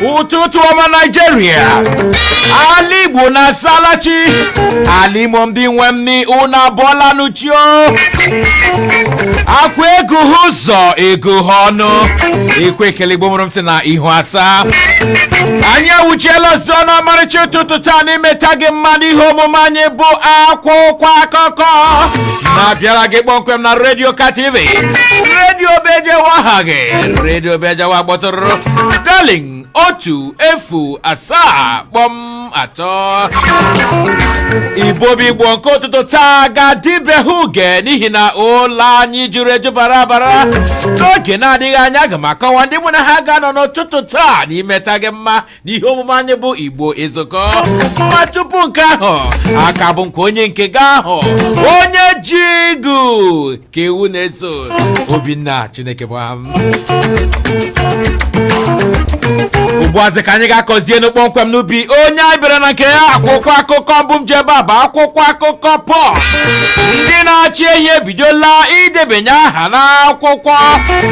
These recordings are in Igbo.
Ụtụtụ ọma, Naijiria, ala Igbo na asalachi, ala Imo, ndị nwe m ni unu abụọla nuchio akwa ego ha ụzọ ego ha ọnụ ekwe ekele. Igbo mụrụ m sị na ihu asaa, anyị awụchiela ọzọ n'ọmarịcha ụtụtụ taa n'imeta gị mma n'ihe omume anyị bụ akwụkwọ akụkọ na-abịara gị kpọmkwem na redio KTV, redio bejewa aha gị, redio bejewa kpọtụrụ darling 107.3. Igbo bụ Igbo, nke ụtụtụ taa ga-adịbeghị uge n'ihi na ụlọ anyị juru eju bara bara. N'oge na-adịghị anya, aga m akọwa ndị mụ na ha ga-anọ n'ụtụtụ taa n'imeta gị mma n'ihe omume anyị bụ Igbo Ezukọ. Ma tupu nke ahụ, aka bụ nke onye nke gị ahụ, onye ji igu ka ewu na-eso, Obinna Chineke bụ aha m. Ugbuazi ka anyị ga-akọzie kpọmkwem n'ubi onye anyị bịara na nke ya. Akwụkwọ akụkọ mbụ m ji ebe a bụ akwụkwọ akụkọ Punch. Ndị na-achị ehi ebidola idebanye aha n'akwụkwọ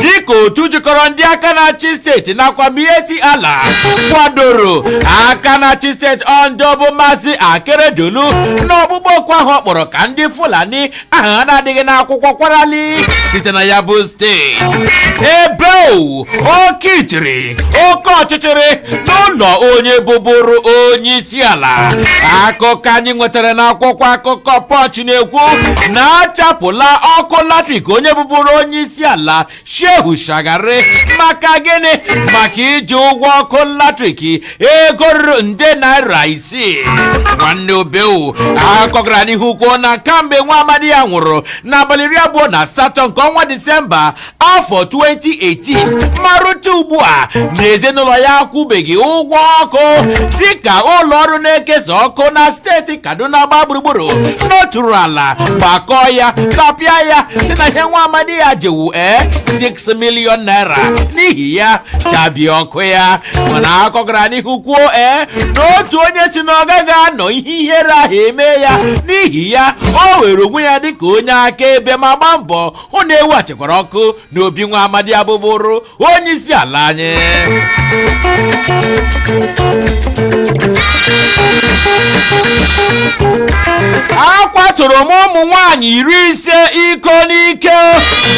dịka otu jikọrọ ndị aka na-achị steeti nakwa Miyetti Allah kwadoro aka na-achị steeti Ondo bụ Maazị Akeredolu na ọkpụkpọ oku ahụ ọ kpọrọ ka ndị Fulani aha ha na-adịghị n'akwụkwọ kwarali site na ya bụ steeti. Ebe oke itiri oke ọchịchịrị n'ụlọ onye bụbụrụ onye isi ala. Akụkọ anyị nwetara n'akwụkwọ akụkọ Punch na-ekwu na achapụla ọkụ latrik onye bụbụrụ onye isi ala Shehu Shagari. Maka gịnị? Maka iji ụgwọ ọkụ latrik ego ruru nde naira 6. Nwanne Obewu akọgara n'ihu kwuo na kamgbe nwa amadi ya nwụrụ n'abalị 28 nke ọnwa Disemba afọ 2018 ma rute ugbu a, na ezinụlọ ya akwụbeghị ụgwọ ọkụ, dịka ụlọ ọrụ na-ekesa ọkụ na steeti Kaduna gbaa gburugburu n'oturu ala gbakọọ ya, tapịa ya, si na ihe nwa amadi ya jewu ee 6 million naira, n'ihi ya chabie ọkụ ya. Mana akọ gara n'ihu kwuo na otu onye si na ọ gaghị anọ ihe ihere ahụ eme ya, n'ihi ya o were onwe ya dịka onye akaebe ma gbaa mbọ hụ na eweghachikwara ọkụ n'obi nwa amadi abụbụrụ onye isi ala anyị. Akwasoro m ụmụ nwanyị 50 iko n'ike,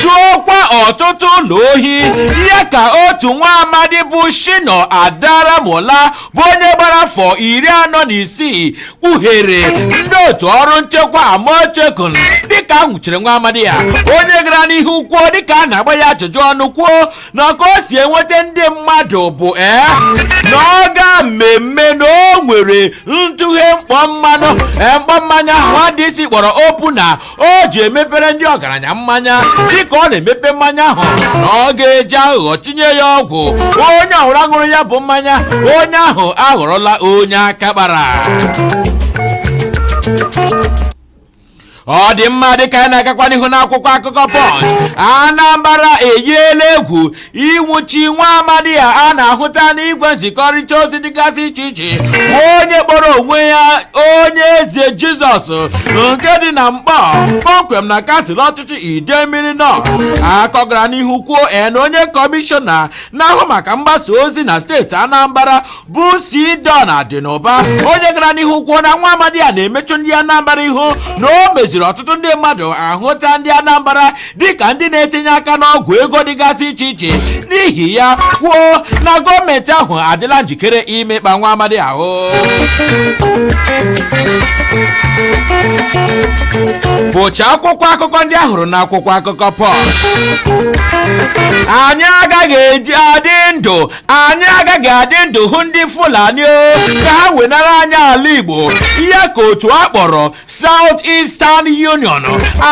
zuokwa ọtụtụ ụlọ ohi, ihe ka otu nwa amadi bụ Shino Adaramola, bụ onye gbara afọ 46, kpughere ndị otu ọrụ nchekwa Amotekun dịka a nwụchiri nwa amadi ya, onye gara n'ihu kwuo dịka a na-agba ya ajụjụ ọnụ kwuo na ka o si enweta ndị mmadụ bụ na ọ gaa mmemme na o nwere ntụghe mkpọ mmanụ, mkpọ mmanya ahụ dị isi kpọrọ opener o ji emepere ndị ọgaranya mmanya. Dịka ọ na-emepe mmanya ahụ, na ọ ga-eji aghụghọ tinye ya ọgwụ. Onye ọhụrụ aṅụrụ ya bụ mmanya, onye ahụ aghọrọla onye aka kpara. Ọ dị mma, dịka anyị na-agakwa n'ihu n'akwụkwọ akụkọ Punch, Anambra eyiela egwu ịnwụchi nwa amadi ya a na-ahụta n'igwe nzikọrịta ozi dịgasị iche iche, onye kpọrọ onwe ya onye eze Jizọs nke dị na Mkpọ, kpọmkwem na kansụl ọchịchị Idemmiri North. Akọ gara n'ihu kwuo na onye kọmishọna na-ahụ maka mgbasa ozi na steeti Anambra bụ Sidon Adịnụba, onye gara n'ihu kwuo na nwa amadi a na-emechu ndị Anambra ihu, na o meziri ọtụtụ ndị mmadụ ahụta ndị Anambra dịka ndị na-etinye aka n'ọgwụ ego dịgasị iche iche. N'ihi ya kwuo na gọọmenti ahụ adịla njikere imekpa nwa amadi ahụ. Bụcha akwụkwọ akụkọ ndị ahụrụ n'akwụkwọ akụkọ Punch. Anyị agaghị eji adị ndụ, anyị agaghị adị ndụ hụ ndị Fulani o ka ha wenara anyị ala Igbo, ihe ka otu a kpọrọ South Eastern Union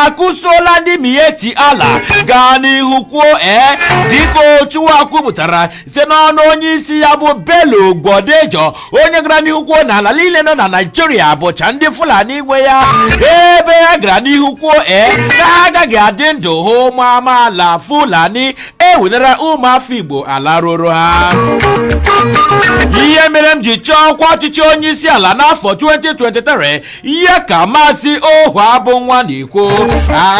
akụsola ndị Miyetti Allah. Gaa n'ihu kwuo dịka otu a kwupụtara site n'ọnụ onye isi ya bụ Bello Bodejo, onye gara n'ihu kwuo na ala niile nọ na Naịjirịa bụcha ndị Fulani. n'inwe ya, ebe ya gara n'ihu kwuo na ha agaghị adị ndụ hụ ụmụ amaala Fulani ewenara ụmụafọ Igbo ala ruru ha. Ihe mere m ji chọọ ọkwa ọchịchị onye isi ala n'afọ 2023, ihe ka Maazị Ohuabunwa na-ekwu.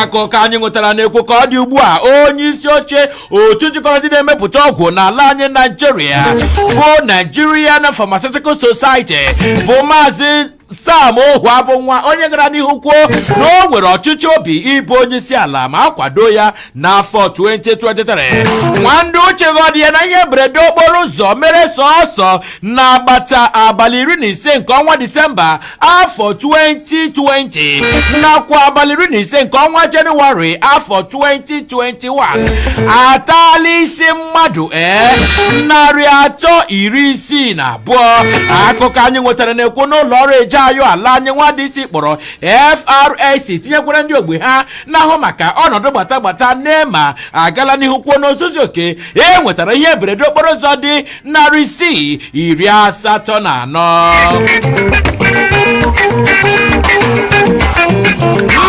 Akụkọ anyị nwetara na-ekwu ka ọ dị ugbu a, onye isi oche otu jikọrọ ndị na-emepụta ọgwụ n'ala anyị Naijiria bụ Nigerian Pharmaceutical Society bụ Maazị Sam Ohuabunwa, onye gara n'ihu kwuo na o nwere ọchịchị obi ịbụ onye isi ala ma akwado ya n'afọ 2023. Nwandị uche ghọdị ya na ihe mberede okporo ụzọ mere sọọsọ n'agbata abalị 15 nke ọnwa Disemba afọ 2020 nakwa abalị 15 nke ọnwa Jenụwarị afọ 2021 ataala isi mmadụ 362. Akụkọ anyị nwetara na-ekwu n'ụlọ ọrụ eje ayọ ala anyị nwa dị isi kpọrọ FRSC tinyekwara ndị ogbe ha na-ahụ maka ọnọdụ gbata gbata NEMA agala n'ihu kwuo n'ozuzu oke e nwetara ihe mberede okporo ụzọ dị 684.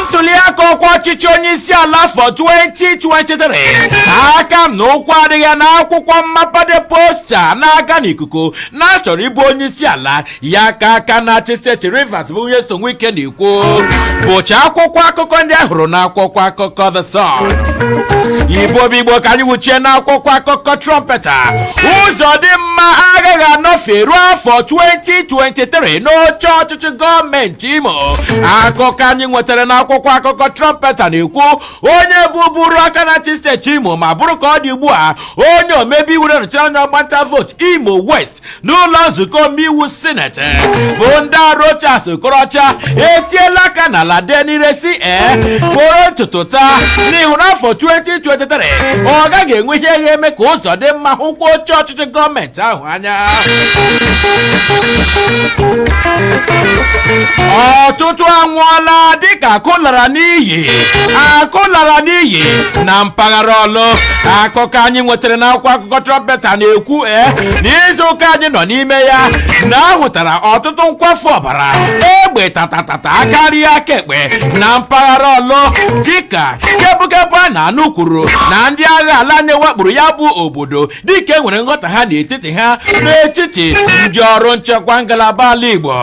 Ntuli aka ọkwa ọchịchị onye isi ala afọ 2023, aka m na ụkwụ adịghị ya na akwụkwọ mmapade posta na-aga n'ikuku na-achọrọ ịbụ onye isi ala ya ka aka na-achị steeti Rivers bụ Nyesom Wike na-ekwu, bụcha akwụkwọ akụkọ ndị a hụrụ n'akwụkwọ akụkọ The Sun. Igbo bụ Igbo, ka anyị wuchie n'akwụkwọ akụkọ Trumpeter. Ụzọdịmma agaghị anọfe ruo afọ 2023 n'oche ọchịchị gọọmenti Imo. Akụkọ anyị nwetara n'akwụkwọ akụkọ Trumpeter na-ekwu onye bụburu aka na-achị steeti Imo ma bụrụ ka ọ dị ugbu a onye omebe iwu na-anọchite anya ọgbanta vootu Imo West n'ụlọ nzukọ omeiwu sineti bụ ndị Rochas Okorocha etiela aka n'ala deniresi foro ntutu taa n'ihu n'afọ 2023 ọ gaghị enwe ihe ga-eme ka Ụzọdịmma hụkwa oche ọchịchị gọọmenti ahụ anya. Ọtụtụ anwụọla dịka akụ lara n'iyi, akụ lara n'iyi na mpaghara Ọlụ. Akụkọ anyị nwetara n'akwụkwọ akụkọ Trumpeter na-ekwu n'izu ụka anyị nọ n'ime ya na ahụtara ọtụtụ nkwafu ọbara egbe tatatata karịa aka ekpe na mpaghara Ọlụ dịka kebukebu a na-anụ kwuru na ndị agha ala anyị wakporo ya bụ obodo dịka e nwere nghọta ha n'etiti ha n'etiti ndị ọrụ nchekwa ngalaba ala Igbo.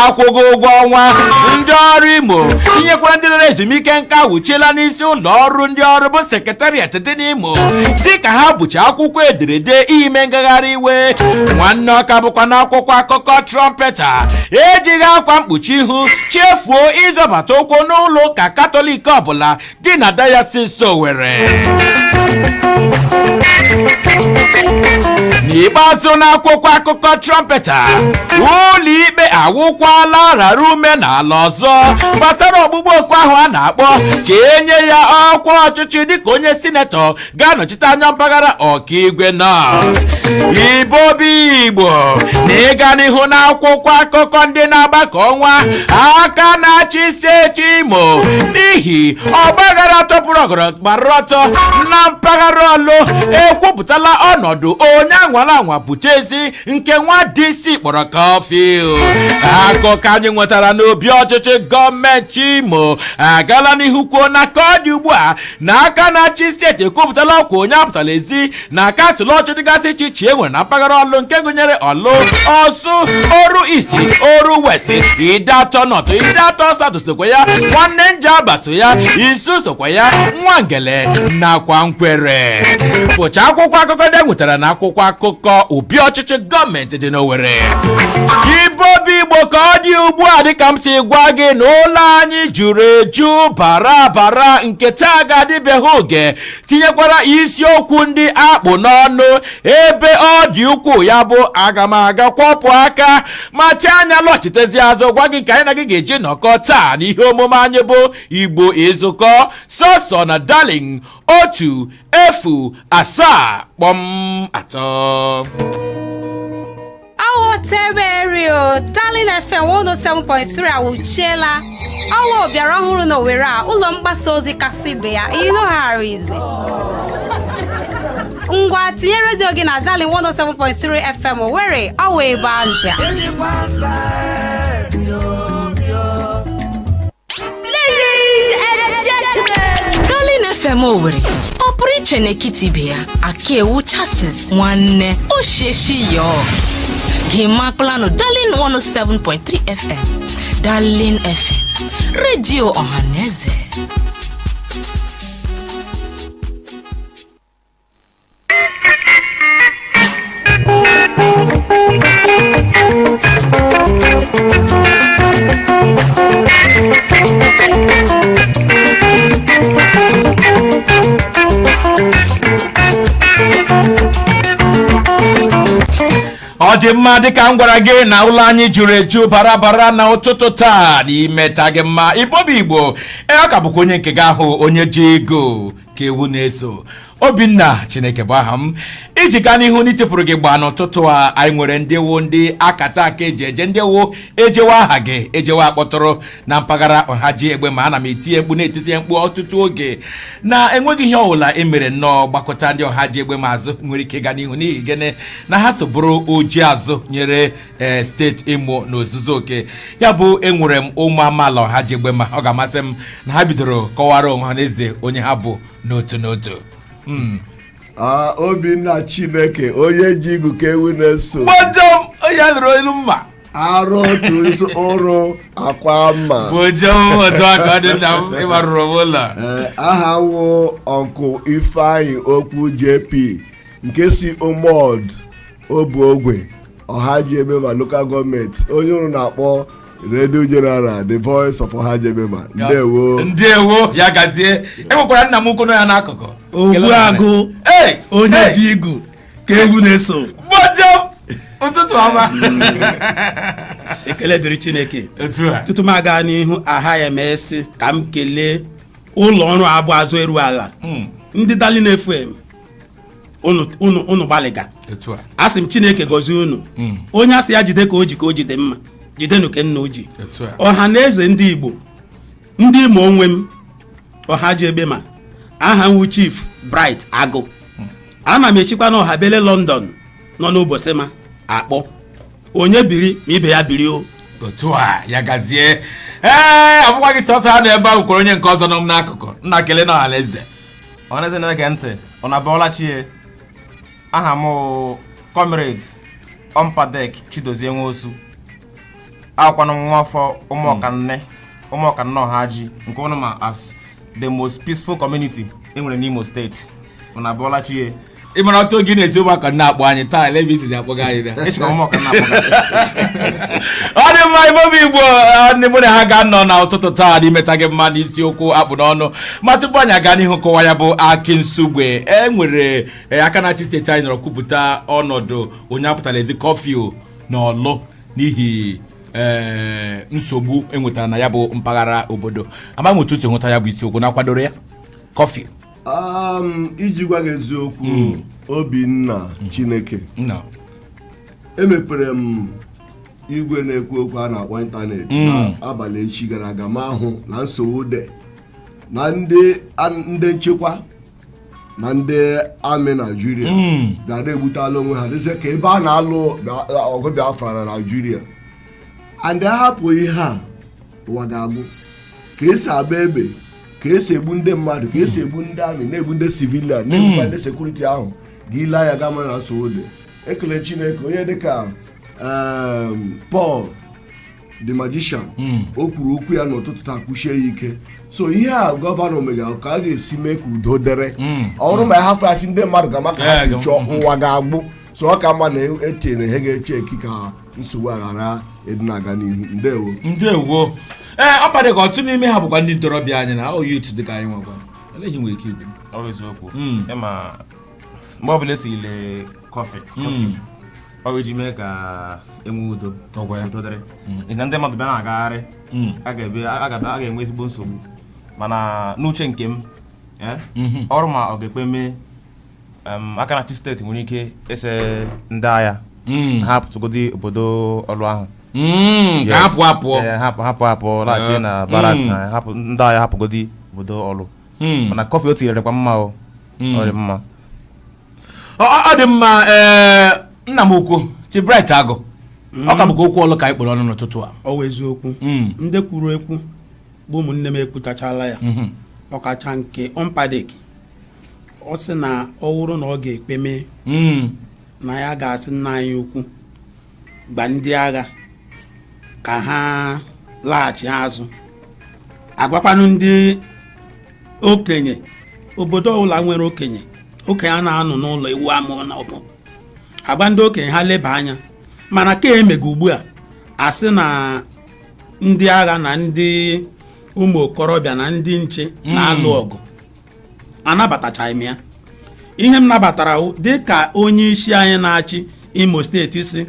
Akwụghị ụgwọ ọnwa ndị ọrụ Imo tinyekwara ndị nara ezumike nka wuchiela n'isi ụlọ ọrụ ndị ọrụ bụ sekretariat dị n'Imo dịka ha bụcha akwụkwọ ederede ime ngagharị iwe. Nwanne ọka bụkwa n'akwụkwọ akụkọ Trumpeter, ejighị akwa mkpuchi ihu chefuo ịzọbata ụkwụ n'ụlọ ụka Katọlik ọbụla dị na Diocese Owerri. N'ikpeazụ n'akwụkwọ akụkọ Trumpeter, ụlọikpe awụkwala rara ume n'ala ọzọ gbasara ọgbụgbọ oku ahụ a na-akpọ ka enye ya ọkwa ọchịchị dịka onye sinetọ ga-anọchite anya mpaghara Ọkaigwe na Igbo bụ Igbo. Na ịga n'ihu n'akwụkwọ akụkọ ndị na-agbakọ ọnwa, aka na-achị steeti Imo n'ihi ọgbaghara tọpụrụ ọgọrọ gbara ọtọ na mpaghara Ọlụ ekwupụtala ọnọdụ onye anwala anwa bute ezi nke nwa DC kpọrọ curfew. Akụkọ anyị nwetara n'obi ọchịchị gọọmenti Imo agala n'ihu kwuo na ka ọ dị ugbu a na aka na-achị steeti ekwupụtala ọkwa onye apụtala ezi na kansụl ọchịchị dịgasị iche iche e nwere na mpaghara Ọlụ nke gụnyere Ọlụ, Ọsụ, Oru East, Oru West, Ideatọ North, Ideatọ South sokwa ya, Nwanne Njaba so ya, Isu sokwa ya, Nwangele nakwa Nkwere. Bụcha akwụkwọ akụkọ ndị e nwetara na akwụkwọ akụkọ obi ọchịchị gọọmenti dị n'Owerri. Igbo bụ Igbo, ka ọ dị ugbu a dịka m si gwa gị na ụlọ anyị juru eju bara bara nke taa ga-adịbeghị oge, tinyekwara isiokwu ndị akpụ n'ọnụ ebe ọ dị ukwuu, ya bụ aga m aga kwọpụ aka ma chee anya lọchitezi azụ gwa gị nke anyị na gị ga-eji nọkọ taa n'ihe omume anyị bụ Igbo Ịzụkọ, sọsọ na Darling 107.3. Awotebere Darling FM 107.3 awụchiela. Ọwa ọbịara ọhụrụ n'Owerri a, ụlọ mgbasa ozi kasị ibe ya. You know how it is. Ngwa, tinye redio gị na Darling 107.3 FM Owerri, ọwa ebe azịa. FM Owerri ọ pụrụ iche n'etiti ibe ya aka ewu chasis nwanne osieshi yo gị makpụlanụ Darling 107.3 FM, Darling FM, redio ọhaneze. Ọ dị mma, dịka m gwara gị na ụlọ anyị juru eju bara bara na ụtụtụ taa n'imeta gị mma. Igbo bụ Igbo. Ee, ọ ka bụkwa onye nke gị ahụ, onye ji ego ka ewu na-eso, Obinna Chineke bụ aha m. Iji gaa n'ihu n'itipụrụ gị gbaa n'ụtụtụ a, anyị nwere ndị wụ ndị akata aka eji eje, ndị wụ ejewe aha gị ejewe akpọtụrụ na mpaghara Ọhaji Egbe. Ma ana m etinye mkpu, na-etisi mkpu ọtụtụ oge na enweghị ihe ọbụla emere nnọọ gbakọta ndị Ọhaji Egbe ma azụ nwere ike ịga n'ihu. N'ihi gịnị? Na ha so bụrụ oji azụ nyere ee steeti Imo n'ozuzu oke. Ya bụ, enwere m ụmụ amaala Ọhaji Egbe, ma ọ ga-amasị m na ha bidoro kọwara onwe ha n'eze onye ha bụ n'otu n'otu. Ah, Obinna Chineke, onye ji igu ka ewu na-eso. Gbojom, onye a nụrụ olu mma. Arụ otu ụrụ akwa mma. Gbojom, otu aka ọ dị nna m, ịgbarụrụ m ụlọ. Ee, aha wụ Ọnkụ Ifeanyị Okwu JP nke si Omod Obuogwe, Ọhaji Egbema Local Government, onye ụrụ na-akpọ Radio General, the voice of Ọhaji Egbema. Ndewo. Ndewo, ya gazie. Enwekwara nna m ukwu nọ ya n'akụkụ. Ogbuagụ. Hey! Onye Hey! ji igu ka egwu na-eso. Gbojom, ụtụtụ ọma. Ekele dịrị Chineke. Otu a. Tutu m aga n'ihu, aha ya ma esi ka m kelee ụlọ ọrụ abụ azụ eru ala, ndị Darling FM. Unu unu unu gbalịga. Otu a. Asị m Chineke gọzie unu. Onye asị ya jide ka o ji, ka o jide mma, jidenu ke nna o ji. Otu a. Ọha na eze ndị Igbo, ndị Imo, onwe m Ọhaji Egbema, aha nwu Chief Bright Agụ. Ana m echikwa na Ọhabele London nọ n'Obosima akpọ. Onye biri ma ibe ya biri o. Otu a, ya gazie. Ee, ọ bụkwa gị sọsọ ha nọ ebe ahụ, kwere onye nke ọzọ nọ m n'akụkụ. Nna, kelee na ọhaneze. Ọhaneze na-ege ntị, ọ na-abọọla chie. Aha m wụ Comrade Ompadek Chidozie Nwosu, akwanụ nwa afọ Ụmụọkanne, Ụmụọkanne Ọhaji, nke ụnụ ma as the most peaceful community enwere n'Imo Steeti. Ọ na-abọọla chie. Ị mara ọtụ oge ị na-esi ụmụaka na-akpọ anyị taa, ele ebe isizi akpọga anyị taa? Echikwa Ụmụọkanne akpọga. Ọ dị mma. Igbo bụ Igbo, ndị mụ na ha ga-anọ na ụtụtụ taa n'imeta gị mma n'isiokwu akpụ n'ọnụ. Ma tupu anyị aga n'ihu kọwa ya bụ akị nsugbe, e nwere aka na-achị steeti anyị nọrọ kwupụta ọnọdụ onye apụtara ezi, curfew n'Ọlụ, n'ihi nsogbu enwetara na ya bụ mpaghara obodo. Amaghị m otu o si hụta ya bụ isiokwu na akwadoro ya curfew. Iji gwa gị eziokwu, Obinna Chineke, No. Emepere m igwe na-ekwu okwu a na-akpọ ịntanetị n'abalị echi gara aga, ma hụ na nsogbu dị na ndị nchekwa na ndị amị Naijiria ga na-egbutala onwe ha, dịzie ka ebe a na-alụ ọgụ Biafra na Naijiria. And ahapụ ihe a, ụwa ga-agwụ. Ka esi agba egbe, ka esi egbu ndị mmadụ, ka esi egbu ndị amị, na-egbu ndị civilian, na-egbukwa ndị security ahụ, ga ile anya ga mara na nsogbu dị. Ekele Chineke, onye dịka Paul the magician, o kwuru okwu ya n'ụtụtụ taa, kwuchie ya ike. So ihe a gọvanọ megara ka a ga-esi mee ka udo dịrị. Ọ bụrụ ma ya hapụ asị ndị mmadụ ga maka ha si chọọ, ụwa ga-agbụ. So ọ ka mma na etinyere ihe ga-eche eki ka nsogbu a ghara ịdị na-aga n'ihu. Ndewo. Ndewo. Ee, ọ kpadị ka ọtụtụ n'ime ha bụkwa ndị ntorobịa anyị na ọ youth dịka anyị nwekwa. Olee ihe nwere ike ikwu? Ọ bụ eziokwu. Ịma mgbe ọbụla etinyere curfew, ọ bụ iji mee ka enwee udo. Ọgwa ya. Udo dịrị. N'ihi na ndị mmadụ bịa na-agagharị, a ga-enwe ezigbo nsogbu. Mana n'uche nke m, ọrụ ma ọ ga-ekpe mee, aka na-achị steeti nwere ike ese ndị agha ha pụtụgodi obodo ọlụ ahụ. Ka Yes. ha pụọ apụọ. Ee, hapụ apụọ laghachi na barracks, na hapụ ndị agha, hapụgodi obodo ọlụ. Mana curfew o tinyere kwa mma o, ọ dị mma. Ọ dị mma. Ee, nna m ukwu Chibright Agụ, ọ ka bụkwa okwu ọlụ ka anyị kpọrọ ọnụ n'ụtụtụ a. Ọ wụ eziokwu. Mm. Ndị kwuru ekwu bụ ụmụnne m ekwutachala ya. Ọkacha nke Ọmpadek, ọ sị na ọ wụrụ na ọ ga-ekpe mee na ya ga-asị nna anyị ukwu gba ndị agha ka ha laghachi azụ, agwakwanụ ndị okenye obodo ọbụla nwere okenye, okenye a na-anọ n'ụlọ ewu amụọ na ọkụ, agba ndị okenye ha leba anya. Mana ka emega ugbu a, asị na ndị agha na ndị ụmụ okorobịa na ndị nche na-alụ ọgụ, anabatachaghị m ya. Ihe m nabatara wụ dịka onye isi anyị na-achị Imo Steeti si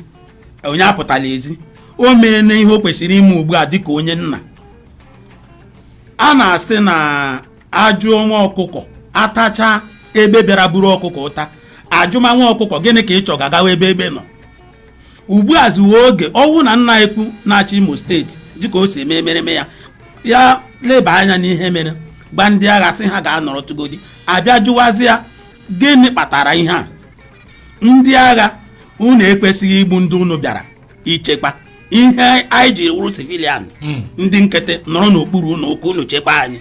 onye apụtala ezi, o meela ihe o kwesịrị ime ugbu a dịka onye nna. A na-asị na ajụọ nwa ọkụkọ atacha egbe bịara buru ọkụkọ ụta, ajụma nwa ọkụkọ gịnị ka ị chọ ga-agawa ebe egbe nọ. Ugbu a zuwe oge ọnwụ na nna ekwu na-achị Imo Steeti dịka o si eme emereme ya, ya leba anya n'ihe mere, gba ndị agha sị ha ga-anọrọ tugodi, abịa jụwazi ya gịnị kpatara ihe a. Ndị agha, unu ekwesịghị igbu ndị unu bịara ichekwa. Ihe anyị ji wụrụ civilian, ndị nkịtị nọrọ n'okpuru unu ụka unu chekwa anyị,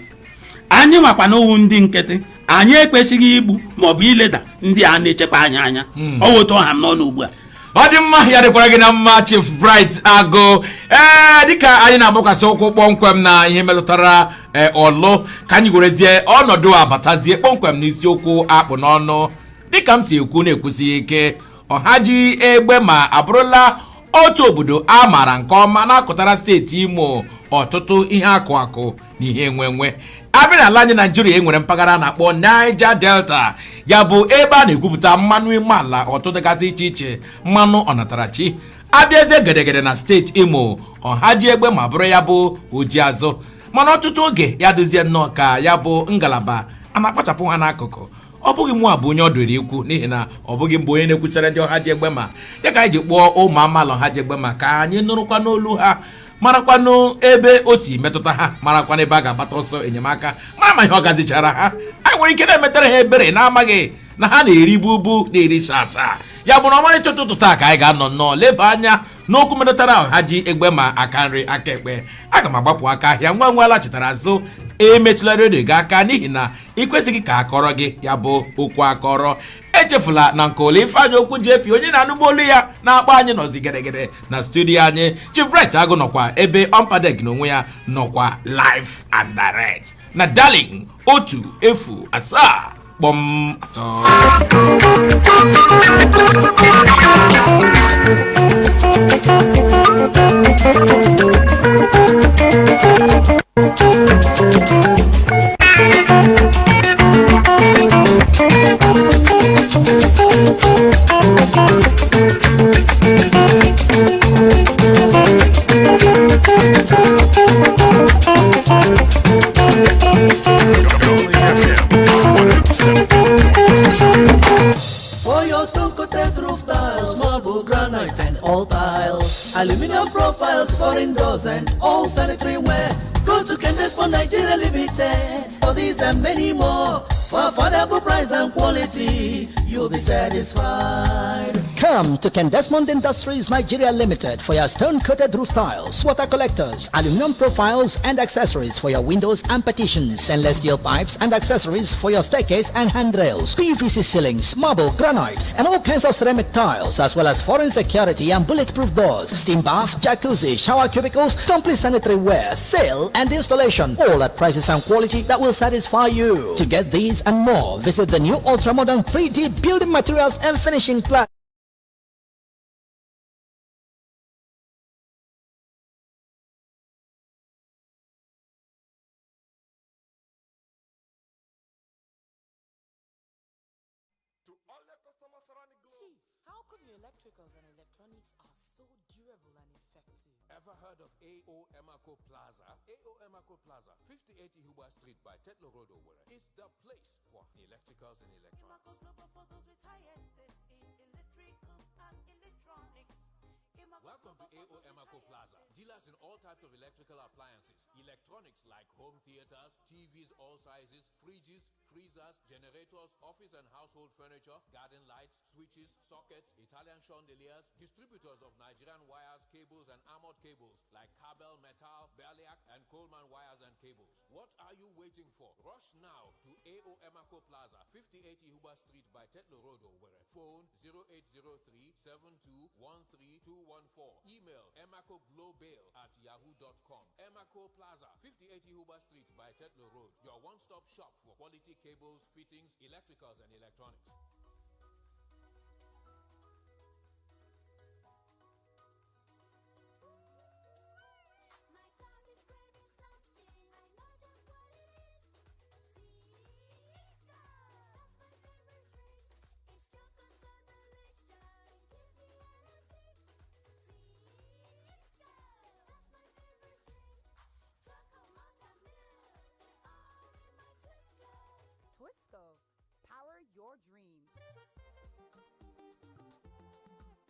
anyị nwakwa na owu ndị nkịtị, anyị ekwesịghị igbu maọbụ ileda ndị a na-echekwa anyị anya. Ọ wụ otu ọha m n'ọnụ ugbu a. Ọ dị mma, ya dịkwara gị na mma, Chief Bright Agụ. Ee, dịka anyị na-agbakwasị ụkwụ kpọmkwem na ihe metụtara ọlụ, ka anyị werezie ọnọdụ a batazie kpọmkwem n'isiokwu akpụ n'ọnụ. Dịka m si ekwu na-ekwusighị ike, Ọhaji Egbe ma abụrụla otu obodo a maara nke ọma na-akụtara steeti Imo ọtụtụ ihe akụ akụ na ihe enwenwe. Abịa n'ala anyị Naijiria, e nwere mpaghara a na-akpọ Niger Delta, ya bụ ebe a na-egwupụta mmanụ ime ala ọtụtụ dịgasị iche iche, mmanụ ọnatarachi. Abịazie gedegede na steeti Imo, Ọhaji Egbe ma bụrụ ya bụ oji azụ, mana ọtụtụ oge ya dịzie nnọọ ka ya bụ ngalaba a na-akpachapụ ha n'akụkụ. Ọ bụghị mụ a bụ onye ọ dịrị ikwu, n'ihi na ọ bụghị mbụ onye na-ekwuchara ndị Ọhaji Egbe ma ya ka anyị ji kpọọ ụmụ amaala Ọhaji Egbe ma ka anyị nụrụkwa n'olu ha, marakwanụ ebe o si metụta ha, marakwanụ ebe a ga-agbata ọsọ enyemaka, mara ma ihe ọ gazichara ha. Anyị nwere ike na-emetara ha ebere na-amaghị na ha na-eribu ubu na-eri shasha. Ya bụ na ọmarịcha ụtụtụ taa ka anyị ga-anọ nnọọ leba anya n'okwu metụtara Ọhaji Egbe ma aka nri aka ekpe. Aga m agbapụ aka ahịa ngwa ngwa, lachitara azụ. Emetụla redio gị aka, n'ihi na ị kwesịghị ka akọrọ gị ya bụ okwu akọrọ. Echefula na nke ole Ifeanyị Okwu JP onye na-anụgbu olu ya na-akpọ anyị nọzi gedegede na studio anyị. Chief Bright Agụ nọkwa ebe, Ọmpadek n'onwe ya nọkwa live and direct na Darling 107.3. Darling FM 107.3. For your stone coated roof tiles, marble, granite, and all tiles, aluminum profiles, foreign doors, and all sanitary ware. Go to Kendesmond Nigeria Limited for these and many more. For affordable price and quality, you'll be satisfied. Come to Kendesmond Industries Nigeria Limited for your stone-coated roof tiles, water collectors, aluminum profiles and accessories for your windows and partitions, stainless steel pipes and accessories for your staircase and handrails, PVC ceilings, marble, granite, and all kinds of ceramic tiles, as well as foreign security and bulletproof doors, steam bath, jacuzzi, shower cubicles, complete sanitary ware, sale and installation, all at prices and quality that will satisfy you. To get these and more, visit the new ultra-modern 3D building materials and finishing plant. How come your electricals and electronics are so durable and effective? Ever heard of AO Emako Plaza? AO Emako Plaza, 58 Ihuba Street by Tetlow Road, Owerri, is the place for electricals and electronics. Global for those with highest taste in electricals and electronics. Welcome to AO Emako Plaza, dealers in all types of electrical appliances, Electronics like home theaters, TVs all sizes, fridges, freezers, generators, office and household furniture, garden lights, switches, sockets, Italian chandeliers, distributors of Nigerian wires, cables, and armored cables like Kabel Metal, Berliak, and Coleman wires and cables. What are you waiting for? Rush now to AO Emako Plaza, 58 Ihuba Street by Tetlow Road, Owerri. Phone 0803 7213 214. Email emacoglobal@yahoo.com. Emako Plaza, 58 Ihuba Street by Tetlow Road. Your one-stop shop for quality cables, fittings, electricals, and electronics. My tummy's craving something. I know just what it is. Twisco. That's my favorite drink. It's chocolate so delicious. Gives me energy. Twisco. That's my favorite drink. Chocolate malt and milk. All in my Twisco. Twisco, power your dream.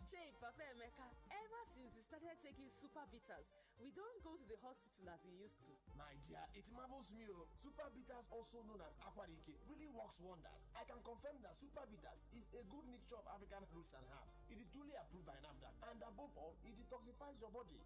Jake, Papa Emeka, ever since we started taking Super Bitters, we don't go to the hospital as we used to. My dear, it marvels me. Oh. Super Bitters, also known as Aquarike, really works wonders. I can confirm that Super Bitters is a good mixture of African roots and herbs. It is duly approved by NAFDAC, and above all, it detoxifies your body.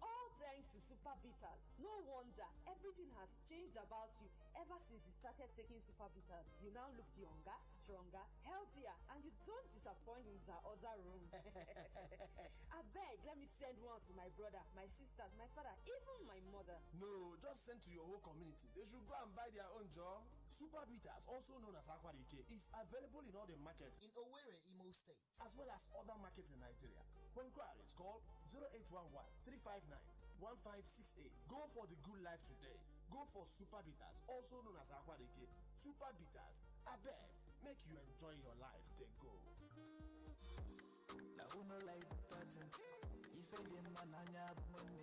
All thanks to Super Bitters. No wonder everything has changed about you ever since you started taking Super Bitters. You now look younger, stronger, healthier, and you don't disappoint in the other room. Abeg, let me send one to my brother, my sisters, my father, even my mother. No, just send to your whole community. They should go and buy their own job. Super Bitters, also known as Aquarike, is available in all the markets in Owerri, Imo State, as well as other markets in Nigeria. For inquiries, call 0811 359 1568. Go for the good life today. Go for Super Bitters, also known as Aquarike. Super Bitters, abeg, make you enjoy your life. Dey go. Na who no like better thing? Ife dị mma n'anya bụ nwanne.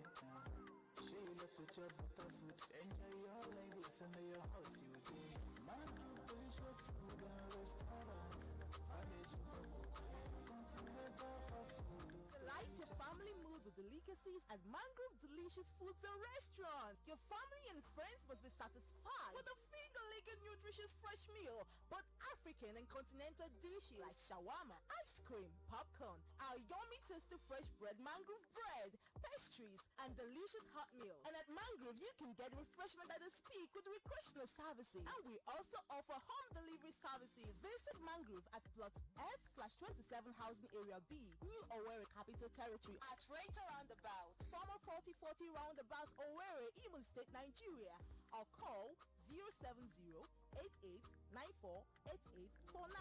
Shey you love to chop better food. Enjoy your life, yes, and your house you dey. Mangrove delicious food and restaurant. Continental fast food. Delight your family mood with delicacies at Mangrove Delicious Foods and Restaurant. Your family and friends must be satisfied with a finger-licking nutritious fresh meal, both African and continental dishes like shawarma, ice cream, popcorn, our yummy tasty fresh bread, mangrove bread, pastries, and delicious hot meal. And at Mangrove, you can get refreshment at the speak with recreational services. And we also offer home delivery services. Visit Mangrove at plot F/27 Housing Area B, New Owerri Capital Territory at Ranger Roundabout, Summer 4040 Roundabout, Owerri, Imo State, Nigeria. Or call 070 88 94 8849.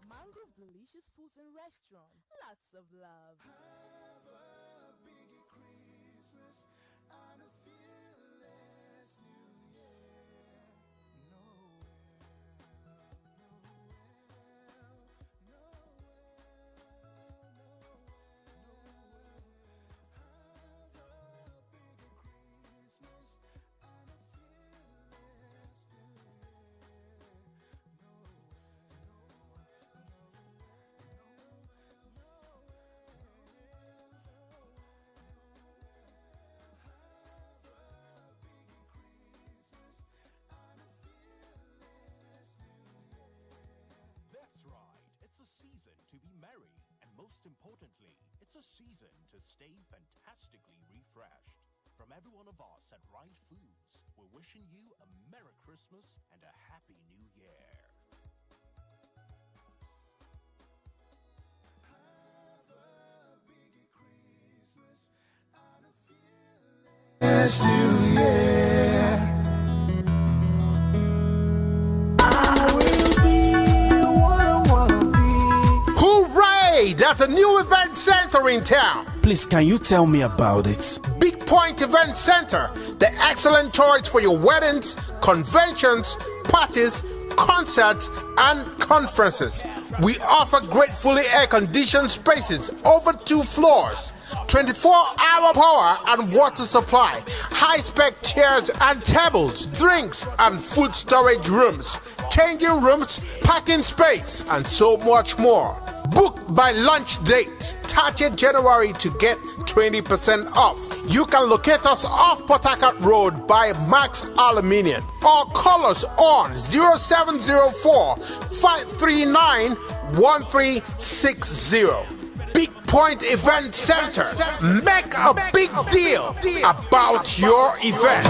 Mangrove Delicious Foods and Restaurant. Lots of love. Have a big Christmas and a fearless New Year. Noel, Noel, Noel, Noel. Have a big Christmas and a fearless New Year. Noel, Noel, Noel, Noel. Have a big Christmas and a fearless New Year. That's right. It's a season to be merry. And most importantly, it's a season to stay fantastically refreshed. From every one of us at Right Foods, we're wishing you a Merry Christmas and a Happy New Year. Have a big Christmas and a fearless New Year. I will be what I wanna be. Hooray! There's a new event center in town. Please, can you tell me about it? Big Point Event Center, the excellent choice for your weddings, conventions, parties, concerts, and conferences. We offer great fully air conditioned spaces over two floors, 24-hour power and water supply, high spec chairs and tables, drinks and food storage rooms, changing rooms, parking space, and so much more. Book by lunch date, 30th January to get 20% off. You can locate us off Port Harcourt Road by Max Aluminium or call us on 0704 539 1360. Big Point Event Center. Make a big deal about your event.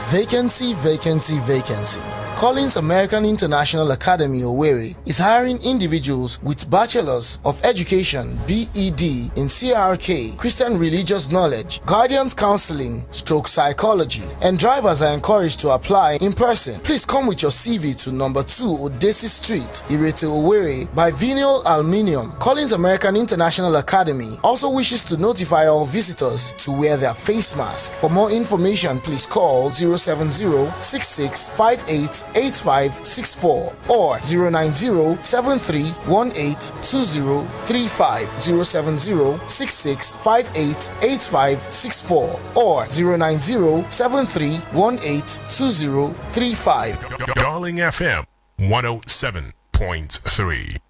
Vacancy, vacancy, vacancy. Collins American International Academy Owerri is hiring individuals with Bachelors of Education BED in CRK, Christian Religious Knowledge, Guardians Counseling, Stroke Psychology, and drivers are encouraged to apply in person. Please come with your CV to number 2 Odesi Street, Irete Owerri by Vinyl Aluminium. Collins American International Academy also wishes to notify all visitors to wear their face mask. For more information, please call 070 6658 8564 or 090 7318 2035, 070 6658 8564 or 090 7318 2035. Darling FM 107.3.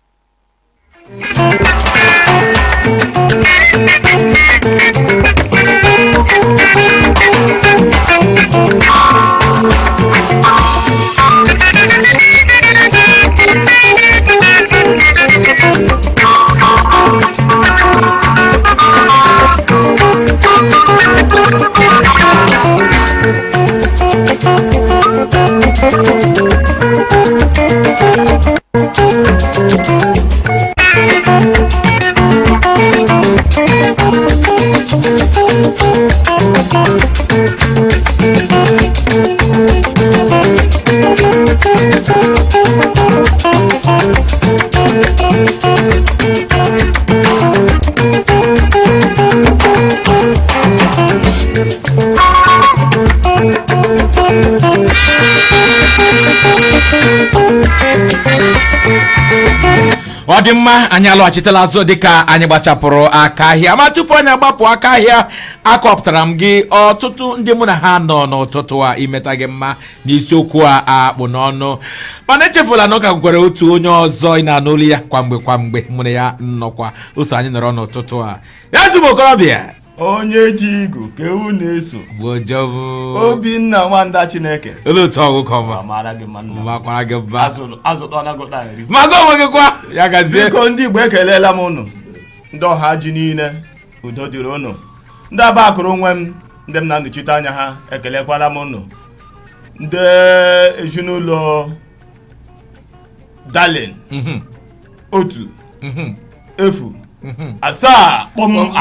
Ọ dị mma, anyị alọghachitela azụ dịka anyị gbachapụrụ aka ahịa. Ma tupu anyị agbapụ aka ahịa, akọpụtara m gị ọtụtụ ndị mụ na ha nọ n'ụtụtụ a imeta gị mma n'isiokwu a akpụ n'ọnụ. Mana echefula na ụka nwekwara otu onye ọzọ ị na-anụ olu ya kwamgbe kwamgbe, mụ na ya nnọkwa ụso anyị nọrọ n'ụtụtụ a, ezigbo okorobịa. Onye ji igu ka ewu na-eso. Gbojobu. Obinna nwanda Chineke. Olee otu ọgụkọ ma Amara gị mma nna. Makwara gị mma. Azụtọnagụta eri. Maga onwe gị kwa ya gazie. Biko, ndị Igbo, ekelela m ụnụ. Ndị ọha ji niile, udo dịrị ụnụ. Ndị aba akụrụ onwe m, ndị m na-anọchite anya ha, ekelekwala m ụnụ. Ndị ezinụlọ Darling 107.3, Obinna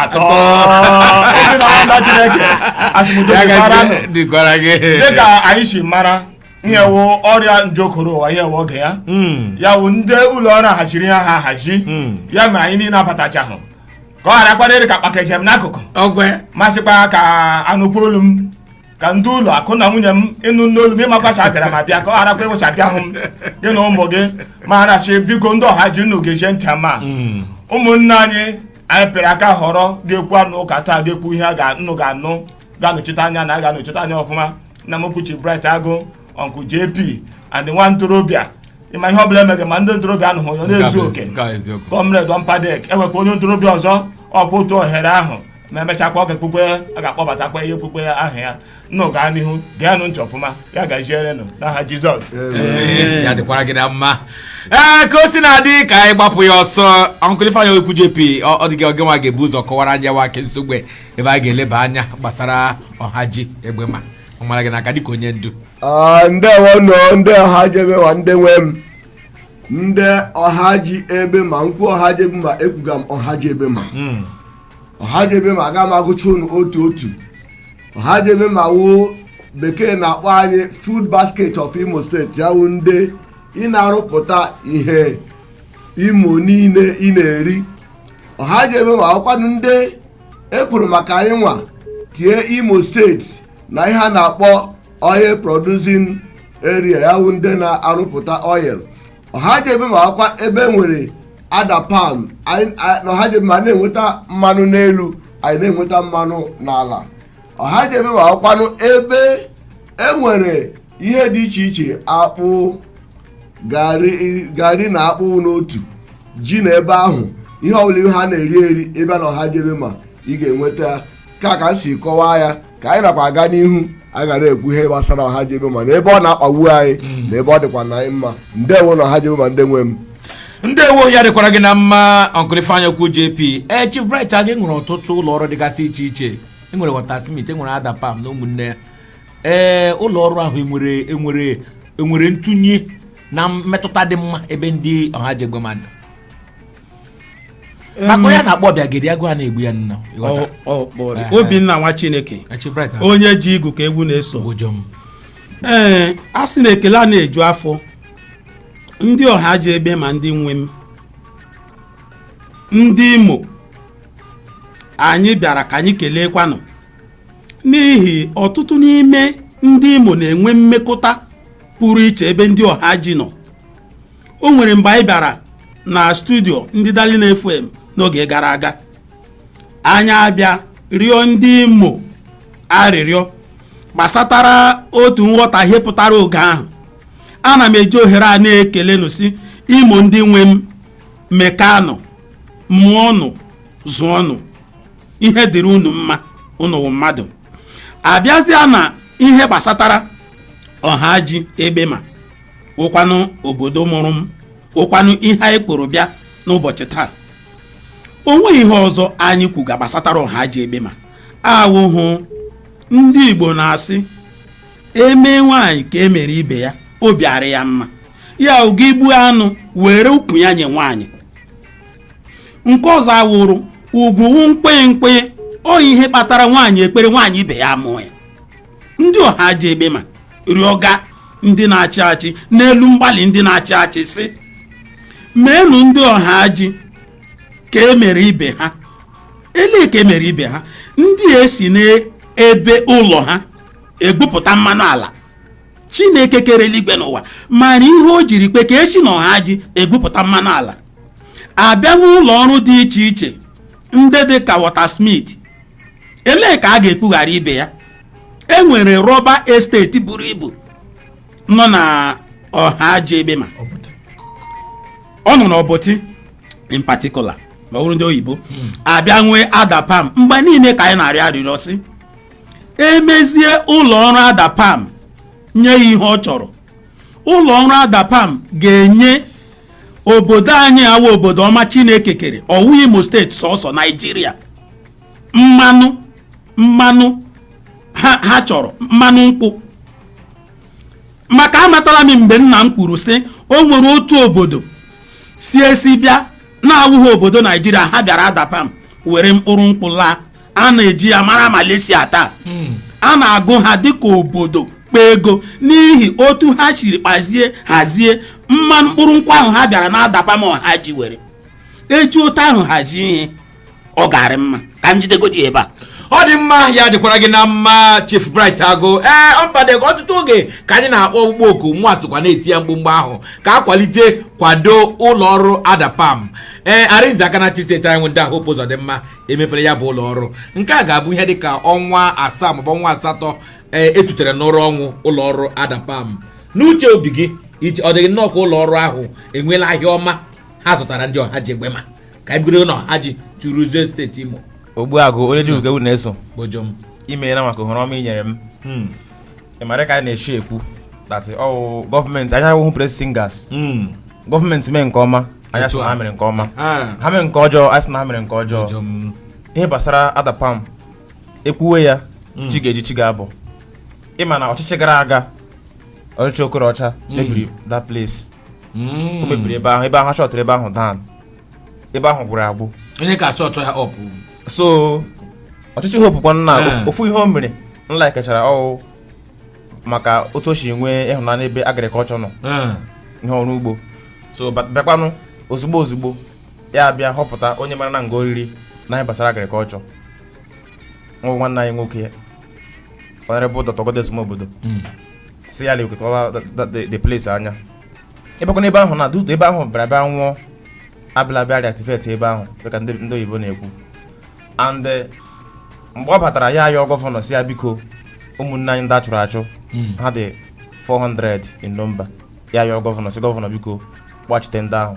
nwanda Chineke, asị m udo Ya dịkwara gazie, ụnụ. dịkwara gị. Dịka anyị si mara, ihe wụ ọrịa njokoro ụwa, ihe wụ oge ya, ya wụ ndị ụlọ ọrụ ahaziri ihe ha ahazi. Ya mere anyị niile abatachahụ ka ọ ghara kwadịrị ka kpakejem n'akụkụ masịkwa ka anụkwa olu m, ka ndị ụlọ akụ na nwunye m ịnụ n'olu m, ịmakwacha bịara ma bịa, ka ọ gharakwa ịwụcha bịa hụ m, gị na ụmụ gị. Ma arasị, biko, ndị ọha ji unu ga-eje ntị ma ụmụnne anyị, anyị pịrị aka họrọ ga-ekwu anụ ụka taa, ga-ekwu ihe a nnụ ga-anụ, ga-anọchite anya na a ga-anọchite anya ọfụma. Nna m kwuchi Bright Agụ, Uncle JP and nwa ntorobịa, ịma ihe ọbụla emeghị ma ndị ntorobịa anụghị ya na-ezu oke. Nke a eziokwu. Comrade Mpadek enwekwa onye ntorobịa ọzọ ọkwa otu ohere ahụ ma emechakwa oge kpukpe a ga-akpọbatakwa ihe kpukpe aha ya. Nnụ gaa n'ihu, geenụ ntị ọfụma. Ya gazierenụ n'aha Jizọs. Ya dịkwara gị na mma. Ee, ka o si na-adị, ka anyị gbapụ ya ọsọ. Uncle Ifeanyị Okwu JP, ọ dị gị oge nwa ga-ebu ụzọ kọwara anyị wa ake nsogbe ebe a ga-eleba anya gbasara ọha ji egbe ma ọ mara gị n'aka dịka onye ndu. Ah, ndewo nọ ndị ọha ji ebe ma ndị nwe m, ndị ọha ji ebe ma nkwụ ọha ji ebe ma ekwuga m ọha ji ebe ma ọha ji ebe ma aga m agụcha unu otu otu. Ọha ji ebe ma wụ bekee na-akpọ anyị food basket of Imo State, ya wụ ndị ị na-arụpụta ihe Imo niile ị na-eri. Ọha ji ebe ma ọkwanụ ndị ekwuru maka anyị nwa tie Imo State na ihe a na-akpọ oil producing area, ya wụ ndị na-arụpụta oil. Ọha ji ebe ma ọkwa ebe nwere adapan na ọha ji ebe ma na-enweta mmanụ n'elu, anyị na-enweta mmanụ n'ala. Ọha ji ebe ma ọkwanụ ebe enwere ihe dị iche iche, akpụ, Garị na akpụ n'otu ji na ebe ahụ, ihe ọbụla ihe ha na-eri eri ebe na Ọhaji Egbema ị ga-enweta ya. Ka m si kọwaa ya, ka anyị nakwa aga n'ihu, a ga na-ekwu ihe gbasara Ọhaji Egbema na ebe ọ na-akpagbu anyị na ebe ọ dịkwa na anyị mma. Ndewo na Ọhaji Egbema, ndị nwe m. Ndewo, ya dịkwara gị na mma, Uncle Ifeanyị Okwu JP. Ee, Chief Bright Agụ, nwere ọtụtụ ụlọ ọrụ dịgasị iche iche. Enwere Watersmith, enwere Adapam na ụmụnne ya. Ee, ụlọ ọrụ ahụ enwere ntụnye na mmetụta dị mma ebe ndị Ọhaji Egbema nọ, maka onye a na-akpọ Ọbịageri agụ a na-egbu ya nna. Obinna nwa Chineke, onye ji igu ka egwu na-eso. Ee, a sị na ekele a na-eju afọ. Ndị Ọhaji Egbema, ndị nwe m, ndị Imo, anyị bịara ka anyị keleekwanụ, n'ihi ọtụtụ n'ime ndị Imo na-enwe mmekọta pụrụ iche ebe ndị Ọhaji nọ. O nwere mgbe anyị bịara na studio ndị Darling FM n'oge gara aga, anyị abịa rịọ ndị Imo arịrịọ gbasatara otu nghọtahie pụtara oge ahụ. Ana m eji ohere a na-ekele nụsị Imo, ndị nwe m, mekanụ mụọnụ zụọnụ, ihe dịrị unu mma, unu wụ mmadụ. Abịazịa na ihe gbasatara Ọhaji Egbema, wụkwanụ obodo mụrụ m, wụkwanụ ihe anyị kpụrụ bịa n'ụbọchị taa, o nweghị ihe ọzọ anyị kwuga gbasatara Ọhaji Egbema. Awụhụ ndị Igbo na-asị, eme nwaanyị ka e mere ibe ya, obi arị ya mma. Ya gị gbuo anụ, were ukwu ya nye nwaanyị nke ọzọ. Awụrụ ugwu wu mkpemkpe ọ ihe kpatara nwaanyị ekpere nwaanyị ibe ya mụọ ya. Ndị Ọhaji Egbema rịọga ndị na-achị achị n'elu mgbalị ndị na-achị achị si meenụ ndị Ọhaji ka e mere ibe ha, elee ka e mere ibe ha. Ndị esi n'ebe ụlọ ha egbupụta mmanụ ala, Chineke kere eluigwe n'ụwa mara ihe o jiri kpe ka esi n'Ọhaji egbupụta mmanụ ala. Abịa n'ụlọ ọrụ dị iche iche ndị dị ka Watersmith, elee ka a ga-ekpughara ibe ya. E nwere rọba estate buru ibu nọ na Ọhaji Egbema, ọ nọ n'Ọbọtị in particular, ma ọ bụrụ ndị oyibo abịa nwee Adapam. Mgbe niile ka anyị na-arịọ arịrịọ si emezie ụlọ ọrụ Adapam, nye ya ihe ọ chọrọ. Ụlọ ọrụ Adapam ga-enye obodo anyị, awa obodo ọma Chineke kere, ọwụ Imo Steeti sọsọ, Naijiria, mmanụ ha chọrọ, mmanụ nkwụ. Maka amatala m mgbe nna m kwuru sị o nwere otu obodo si esi bịa na-awụghị obodo Naijiria, ha bịara Adapam were mkpụrụ nkwụ laa. A na-eji ya mara Malaysia taa. A na-agụ ha dịka obodo kpa ego n'ihi otu ha siri kpazie hazie mmanụ mkpụrụ nkwụ ahụ ha bịara na Adapam. Ọha ji were eji otu ahụ hazie ihe, ọ garị mma. Ka m jidegodi ebe a. Ọ dị mma, ya dịkwara gị na mma, Chief Bright Agụ. Ee, ọmbadego ọtụtụ oge ka anyị na-akpọ ụgbọ oku nwa sokwa na-eti ya mkpu mgbe ahụ ka akwalite kwado ụlọ ọrụ Adapam. Ee, Arinze aka na-achị steeti anyị, ndị ahụ Hope Uzodimma, emepere ya bụ ụlọ ọrụ. Nke a ga-abụ ihe dịka ọnwa 7 maọbụ ọnwa 8 ee etutere n'ụrọ ọnwụ ụlọ ọrụ Adapam. N'uche obi gị, ọ dịghị nnọọ ka ụlọ ọrụ ahụ enweela ahịa ọma ha zụtara ndị Ọhaji Egbema? Ka anyị bido na Ọhaji tụrụzie steeti Imo. Ogbuagụ, onye ji ugo na-eso. Bojom. Imeela maka ohere ọma i nyere m. Ị mara ka anyị na-eshi ekwu that ọwụ gọọmenti anyị awụhụ praise singers. Gọọmenti mee nke ọma, anyị asị na ha mere nke ọma. Ha mere nke ọjọọ, anyị sị na ha mere nke ọjọọ. Ihe gbasara Adapam, ekwuwe ya, chi ga-eji chi ga-abụ. Ịma na ọchịchị gara aga, ọchịchị Okorocha, mebiri that place. O mebiri ebe ahụ, ebe ahụ shọtụrụ ebe ahụ down, ebe ahụ gwụrụ agwụ. Onye ka achọ ya ọpụ. So ọchịchị Hope kwanụ na ofu ihe o mere nla kechara ọwụ maka otu o si nwee ịhụnanya ebe agriculture nọ, ihe ọrụ ugbo. So bịakwanụ ozugbo ozugbo ya bịa họpụta onye mara na nga oriri na ihe gbasara agriculture, nwa nwanne anyị nwoke, Honorable Dr. Godwin Obodo, si ya lekọtawa the place anya. Ịbịakwa ebe ahụ na dutu ebe ahụ bịara bịa nwụọ, abịala bịa reactivate ebe ahụ dịka ndị oyibo na-ekwu. And mgbe ọ batara, ya ayọ gọvanọ si ya biko, ụmụnne anyị ndị a chụrụ achụ, ha dị 400 in number. Ya yọọ gọvanọ, sị gọvanọ biko kpọghachite ndị ahụ,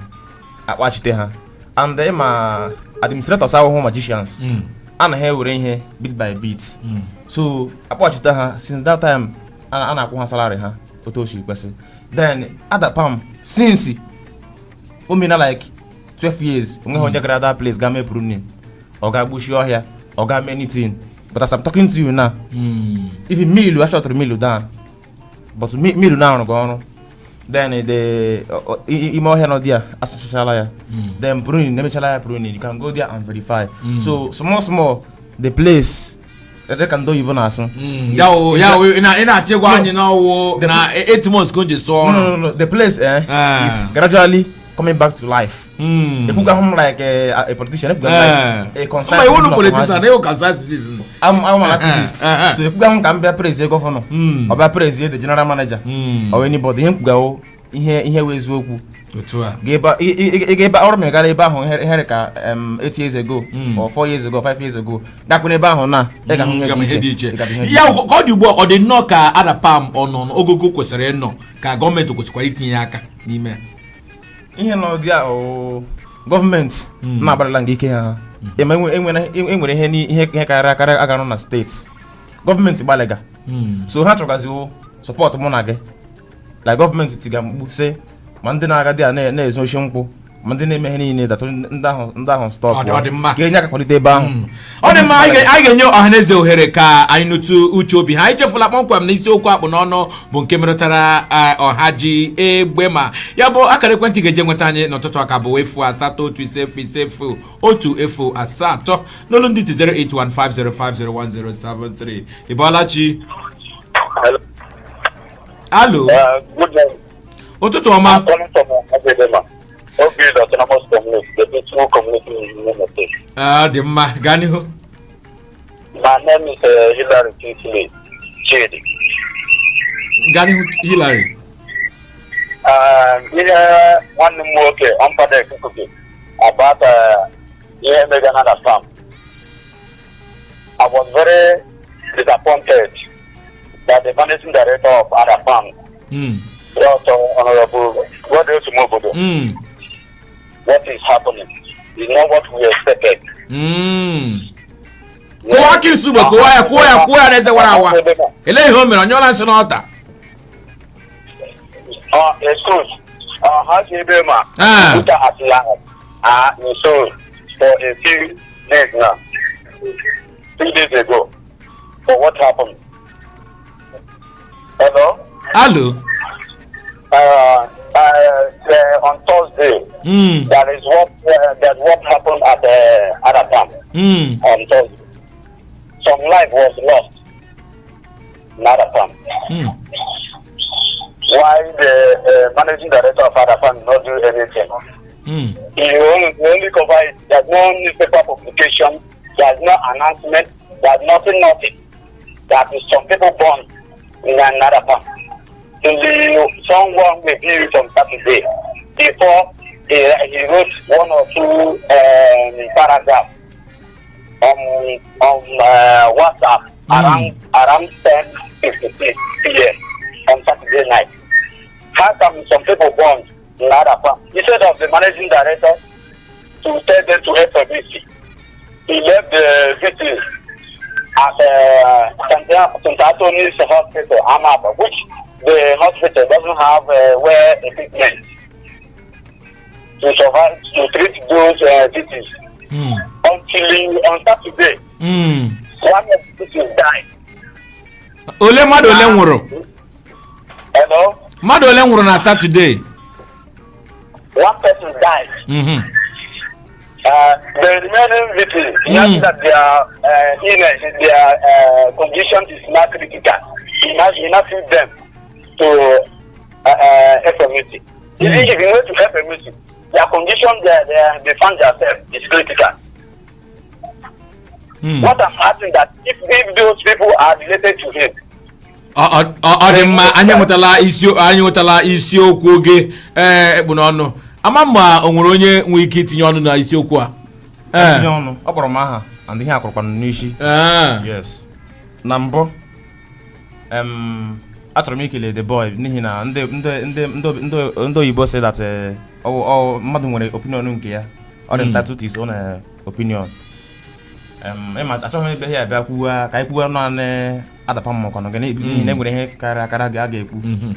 akpọghachite ha. And ịma administrators ahụhụ magicians anaghị ewere ihe bit by bit. So akpọghachite ha, since that time a na-akwụ ha salary ha otu o si kwesị. Then Adapalm, since o mena like 12 years, onweghị onye gara that place ga mee pruning, ọ ga-agbuchi ọhịa, ọ ga mee anything. But as I'm talking to you now, even mill a shutụrụ mill down, but mill na arụghị ọrụ. Then the ime ọhịa nọ there asụchachala ya. Then pruning emechala ya pruning. You can go there and verify. So small small, the place dị ka ndị oyibo na-asụ. Ya wụ ị na-achọ ịgwa anyị na ọwụ na 8 months ka o ji sụọ No, ọrụ? no, no, the place is gradually coming back to life. Ekwuga m like a politician, ekwuga m like a concerned Mba, iwu citizen of politician, Ohaji. ịwụ concerned citizen. I'm an activist. So ekwuga m ka m bịa praise gọvanọ, ọ bịa praise the general manager or anybody. Ihe m kwugawo ihe wụ eziokwu. Otu a. Ị ga ebe ọrụ mere gara ebe ahụ ihe ka 8 years ago or 4 years ago, 5 years ago, gakwa n'ebe ahụ na ị ga-ahụ ihe dị iche. Ị ga-ahụ ihe dị Ya iche. wụ, ka ọ dị ugbu a, ọ dị nnọọ ka Adapalm ọ nọ n'ogogo kwesịrị ịnọ, ka gọọmenti kwesịkwara itinye aka n'ime ya? Ihe nọ dị a o, gọọmenti na-agbarala nga ike ha. Ema enwere ihe karịrị akarị aga na steeti gọọmenti gbalịga. So ha chọgaziwo support mụ na gị, like gọọmenti tiga mkpu sị ma ndị na-aga dị a na-ezu oshi nkwụ, ma ndị na-eme ihe niile datụ ndị ahụ stop. Ọ dị mma. Ga-enye aka kwalite ebe ahụ. Ọ dị mma. Anyị ga-enye ọhaneze ohere ka anyị nụtụ uche obi ha. Anyị chefula kpọmkwem na isiokwu akpụ n'ọnụ bụ nke metụtara Ọhaji Egbema. Ya bụ akara ekwentị ga-eje nweta anyị n'ụtụtụ aka bụ 08115050108, n'olu ndị 08150501073. Ị bọọla chi? Alo. Good morning. Ụtụtụ ọma. I'm calling from Abedema. Obi Autonomous Community, the peaceful community in Imo State. Ah, dị mma, gaa n'ihu. My name is Hilary Kingsley Chidi. Gaa n'ihu, Hillary. Ihe nwanne m nwoke Ompadek kwuru about ihe megana na farm. I was very disappointed that the managing director of Ada Farm, Dr. Honorable Godwin Sumobodo, what is happening is not what we expected. Kụwa aka isugbe, kụwa ya, kụwa ya, kụwa ya n'eze wara awa. Elee ihe o mere? Onye ọla nsị n'ọta? Excuse. How do you ma? Ah. Peter Atila are in Seoul for a few days now. 2 days ago. For what happened? Hello? Alo. On Thursday, there is what that what happened at the Adapalm on Thursday. Some life was lost in Adapalm. Why the managing director of Adapalm not do anything? He only cover it. There's no newspaper publication. There's no announcement. There's nothing, nothing. That is some people born in another farm. Till someone review it on Saturday before he wrote one or two paragraphs on WhatsApp around 10:56 p.m. on Saturday night. How come some people born in other farm? Instead of the managing director to tell them to FMC, he left the victims at St. Anthony's Hospital, Amaba, which the hospital doesn't have well equipment to survive, to treat those victims. Until on Saturday, one of the victims died. Ole mmadụ ole nwụrụ? Hello? Mmadụ ole nwụrụ na Satọde? One person died. The remaining victims, mm. that their illness, their condition is not critical. He not treat them to FMC. Even if you go to FMC, their condition they find themselves is critical. What I'm asking that if those people are related to him, Ọ dị mma, anyị nwetala isiokwu gị. Ee, ekpu n'ọnụ ama ma o nwere onye nwee ike itinye ọnụ na isiokwu a. Ee. Etinye ọnụ, ọ kpọrọ m aha and ihe akụrụkwanụ n'isi. Yes, na mbụ Achọrọ m ikele the boy n'ihi na ndị ndị ndị ndị ndị ndị oyibo say that ọ mmadụ nwere opinion nke ya, ọ dị entitled to his own opinion. Ịma achọghị m ebe ya bịa kwuwa ka anyị kwuwa naanị adapa m makwanụ gị n'ihi na e nwere ihe karịrị akarị a ga-ekwu.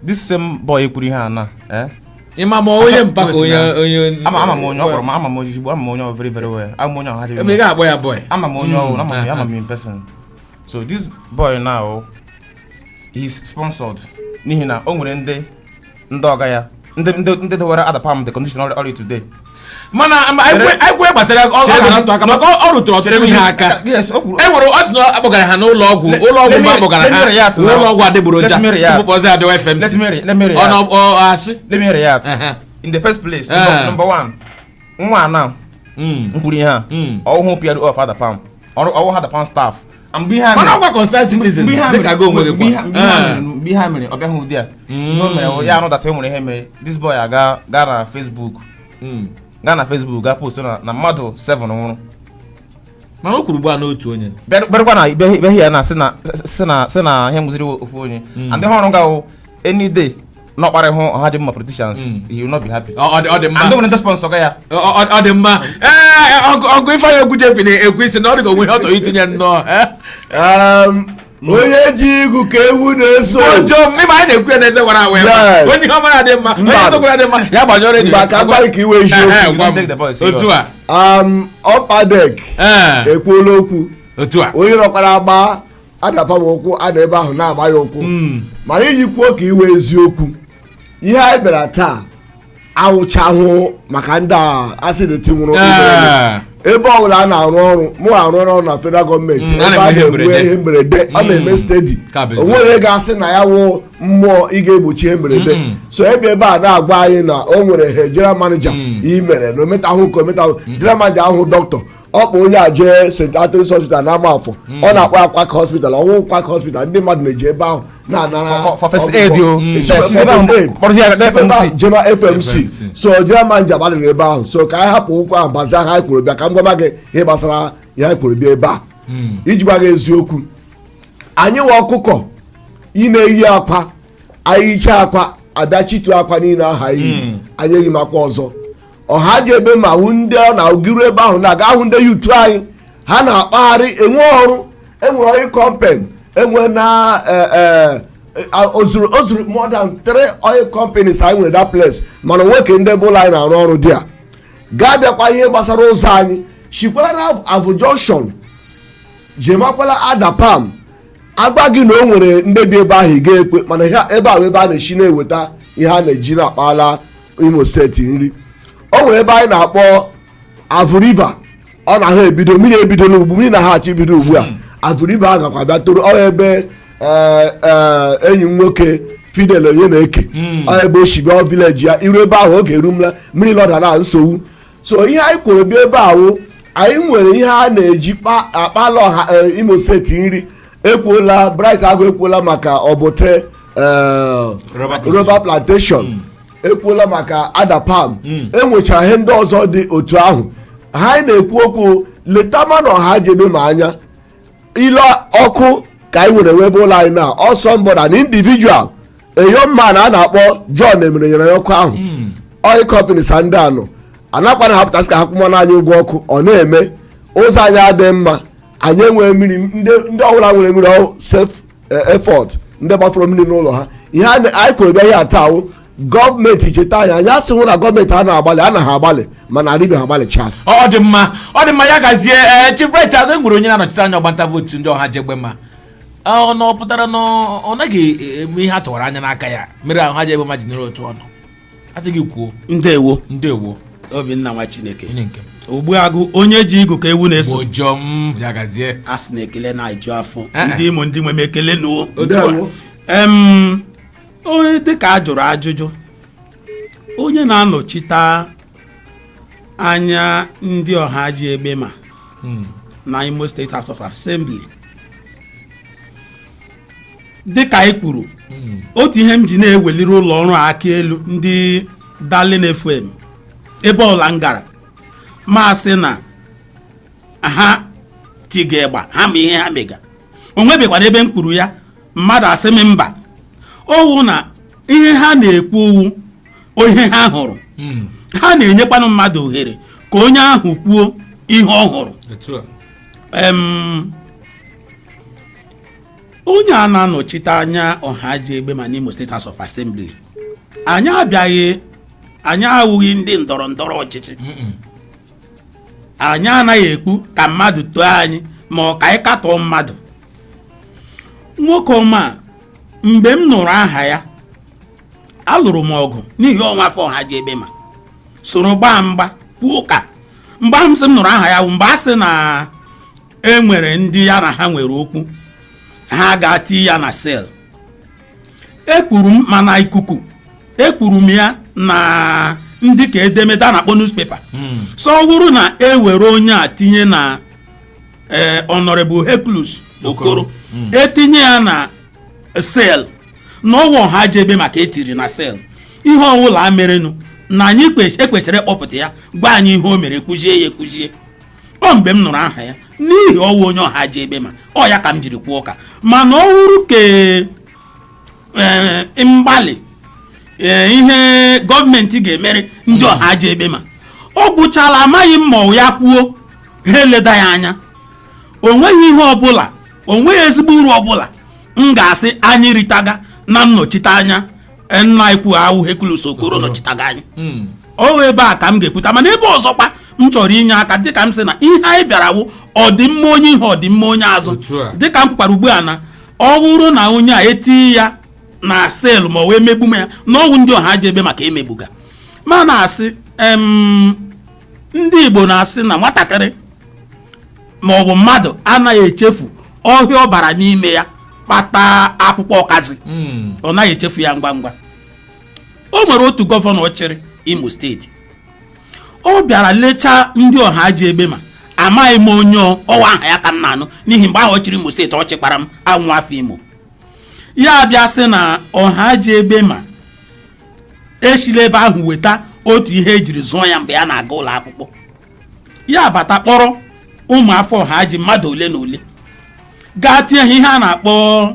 This same boy kwuru ihe a na Ịma ma onye mpa ka onye ama m onye ọ kpọrọ m, ama m ozigbo, ama m onye ọ very very well, ama m onye ọha Ebe ị ga-akpọ ya boy. Ama m onye ọ ama m, ama m in person. So this boy now, he's sponsored n'ihi na o nwere ndị ọga ya, ndị dowere adapam the condition already today. Mana anyị kwue gbasara ọ gara ntụ aka maka ọ rụtụrụ ọtụtụ ihe aka. E nwere, ọ sị na akpọgara ha n'ụlọ ọgwụ, ụlọ ọgwụ mgbe akpọgara ha ụlọ ọgwụ adịgboroja tupu ọzọ abịawa FMC. Let me let me Ọ react. na ọ asị. Let me react. In the first place, number one, nwa now nkwuru ihe a, ọwụhụ PRO of Adapam, ọrụ ọwụhụ Adapam staff. Mgbe ihe a Mana mere ọkwa concerned citizen mgbe ihe a dịka mere gị onwe gị mgbe kwa. mgbe ihe a mere, ọ bịaghị ụdị a. Ihe o mere ya anụ data e nwere ihe mere this boy aga gaa na Facebook, gaa na Facebook gaa post na mmadụ 7 nwụrụ. Mana o kwuru ugbu a n'otu onye. Bịarụkwa na bịa ya na sị na ihe mụziri ofu onye and ihe ọrụ gawo any day na ọkparị hụ ọha dị mma politicians, he will not be happy. Ọ dị mma. And nwere ndị sponsor ga ya. Ọ dị mma. Ee, ọgụ Ifeanyị Ogwujepi na-ekwu isi na ọ dị ka onwe ihe ọ chọrọ itinye nnọọ. Onye ji igu ka ewu na-eso. Ojo ịma anyị na-ekwu ya n'eze gwara awa ebe a. Yes. Onye ihe ọma na-adị mma, onye Mba. eziokwu na-adị mma, ya gbanyụọ redio. Mba, ka agbalị ka iwe Ehe, gwa m. eziokwu. Otu a. Ọpadek ekwuola okwu. Otu a. Onye nọkwara agba adapa m ụkwụ ada ebe ahụ na-agba ya ụkwụ, mana iji kwuo ka iwe eziokwu, ihe anyị bịara taa awụchahụ maka ndị a asị nwụrụ ebe ọbụla a na-arụ ọrụ. Mụ arụ ọrụ na federal gọọmenti A ebe a na-eme ihe na-enwe mberede. ihe mberede, ọ na-eme steady. Ka bụ O nwere onye ga-asị na ya wụ mmụọ ị ga-egbochi ihe mberede. So ebe a na-agwa anyị na o nwere he general manager i mere na ometahụ nke ometahụ general manager ahụ dọkịta ọkpa onye a jee St. Anthony's Hospital na Amafọ, ọ na-akpọ ya Quack Hospital, ọnwụ Quack Hospital, ndị mmadụ na-eji ebe ahụ na-anara For first aid o. For first aid. Kpọrọ ya na FMC. Jema FMC. So general manager gbalịrị ebe ahụ, so ka anyị hapụ ụkwụ ahụ gbazia ha anyị kwuru bịa. Ka m gwaba gị ihe gbasara ihe anyị kwuru bịa ebe a. Iji gwa gị eziokwu, anyị nwe ọkụkọ ị na-eyi akwa, anyị hichaa akwa abịa chitu akwa niile ahụ anyị yi, anyị eyi m akwa ọzọ. Ọha ji ebe ma hụ ndị ọ na-agịru ebe ahụ na-aga ahụ ndị yutu anyị ha na-akpagharị enwe ọrụ, enwere oil company, enwe na ozuru ozuru more than three oil companies anyị nwere that place, mana nwoke ndị ebe ụlọ anyị na-arụ ọrụ dị a gaa bịakwa. Ihe gbasara ụzọ anyị shikwara na Avụ Junction jemakwala Adapam, agba gị na o nwere ndị bi ebe ahụ ị ga-ekwe, mana ebe ahụ ebe a na-esi na-eweta ihe a na-eji na-akpala Imo steeti nri. O nwere ebe anyị na-akpọ Avụ River, ọ na-ahụ ebido mmiri ebido n'ugbu mmiri na ha achọ ibido ugbu a. Avụ River ahụ gakwa bịa toro ọ ebe enyi m nwoke Fidel onye na-eke ọ ebe o si bịa village ya iru ebe ahụ oge erumla mmiri lọda na nsogbu. So ihe anyị kwuru bịa ebe ahụ, anyị nwere ihe a na-eji akpala ọha Imo steeti nri. Ekwuola Bright Agụ, ekwuola maka Obote rubber plantation, ekwuola maka Adapam, enwechara ihe ndị ọzọ dị otu ahụ ha. Anyị na-ekwu okwu leta mana ọha jebe ma anya ile ọkụ ka anyị nwere ebe ụlọ anyị na ọsọ mbọ na individual eyo mma na a na-akpọ John emere nyere ya ọkụ ahụ. Oil companies ndị anọ anakwana hapụtasị ka ha kwụmana anyị ụgwọ ọkụ. Ọ na-eme ụzọ anyị adịghị mma, anyị enweghị mmiri, ndị ọbụla nwere mmiri ọ self effort, ndị gbafuru mmiri n'ụlọ ha. Ihe anyị kwuru bịa ihe atawụ gọọmenti cheta anyị. Anyị asịhụ na gọọmenti a na-agbalị, a na ha agbalị, mana adịbeghị agbalịcha. Ọ dị mma, ọ dị mma, ya gazie. Ee, Chief Bright Agụ, e nwere onye na-anọchite anya ọgbanta vootu ndị ọha jegbe ma ọ na ọ pụtara na ọ naghị eme ihe a tụwara anya n'aka ya mere ahụ ha jegbe ma ji nere otu ọnụ asị gị kwuo. Ndewo. Ndewo. Obinna nwa Chineke Ogbuagụ, onye ji igu ka ewu na-eso. Ojom, ya gazie. A sị na ekele na-eju afọ. Ndị Imo, ndị nwe m, ekele nuo. Ndewo. Onye dịka a jụrụ ajụjụ, onye na-anọchite anya ndị ọha ji egbe ma na Imo State House of Assembly, dịka anyị kwuru, otu ihe m ji na-eweliri ụlọ ọrụ a aka elu, ndị Darling FM, ebe ọla m gara ma sị na ha tiga ịgba ha ma ihe ha mega, o nwebekwana ebe m kwuru ya. Mmadụ asị m mba, owu na ihe ha na-ekwu owu ihe ha hụrụ. Ha na-enyekwanụ mmadụ ohere ka onye ahụ kwuo ihe ọ hụrụ. Onye a na-anọchite anya Ọhaji Egbema n'Imo State House of Assembly, anyị abịaghị, anyị awụghị ndị ndọrọ ndọrọ ọchịchị. Anyị anaghị ekwu ka mmadụ too anyị ma ọ ka anyị katọọ mmadụ. Nwoke ọma a, mgbe m nụrụ aha ya, alụrụ m ọgụ n'ihi ọnwa afọ Ọhaji Egbema soro gbaa mgba kwuo ụka. Mgbe ahụ m sị m nụrụ aha ya bụ mgbe a sị na e nwere ndị ya na ha nwere okwu, ha ga-ati ya na cell. Ekwuru m mana ikuku, ekwuru m ya na ndị ka edemede a na-akpọ newspaper. So ọ bụrụ na e were onye a tinye na Honorable Hercules Okoro, etinye ya na cell na ọwa Ọhaji Ebe maka etiri na cell, ihe ọbụla merenụ na anyị ekwesịrị ịkpọpụta ya, gwa anyị ihe o mere, kwuzie ya ekwuzie. Ọ mgbe m nụrụ aha ya n'ihi ọwụ onye Ọhaji Egbema, ọ ya ka m jiri kwuo ụka. Mana ọ wụrụ ka mgbalị ihe gọọmenti ga-emere ndị Ọhaji Egbema, ọ gwụchala. Amaghị m ma ọ ya kwuo ha eleda ya anya. O nweghị ihe ọbụla, o nweghị ezigbo uru ọbụla m ga-asị anyị ritaga na nnọchite anya nna ikwu awụ Hercules Okoro nọchitaga anyị. Ọ ebe a ka m ga-ekwuta. Mana ebe ọzọkwa m chọrọ inye aka, dịka m sị na ihe anyị bịara wụ ọdịmma onye ihe, ọdịmma onye azụ, dịka m kwukwara ugbu a na ọ bụrụ na onye a etinye ya na cell ma ọ wee megbu m ya na ọwụ ndị Ọhaji Ebe maka emegbuga. Ma na-asị ndị Igbo na-asị na nwatakịrị ma ọ bụ mmadụ anaghị echefu ọhịa ọ bara n'ime ya kpata akwụkwọ ọkazi, ọ naghị echefu ya ngwa ngwa. O nwere otu gọvanọ chịrị Imo Steeti, ọ bịara lechaa ndị Ọhaji Egbema. Amaghị m onye ọwa, aha ya ka m na-anụ, n'ihi mgbe ahụ ọ chịrị Imo Steeti, ọ chịkwara m anwụ afọ Imo. Ya bịa sị na Ọhaji Egbema eshila ebe ahụ weta otu ihe ejiri zụọ ya mgbe ya na-aga ụlọ akwụkwọ. Ya bata kpọrọ ụmụ afọ Ọhaji mmadụ ole na ole gaa tinye ha ihe a na-akpọ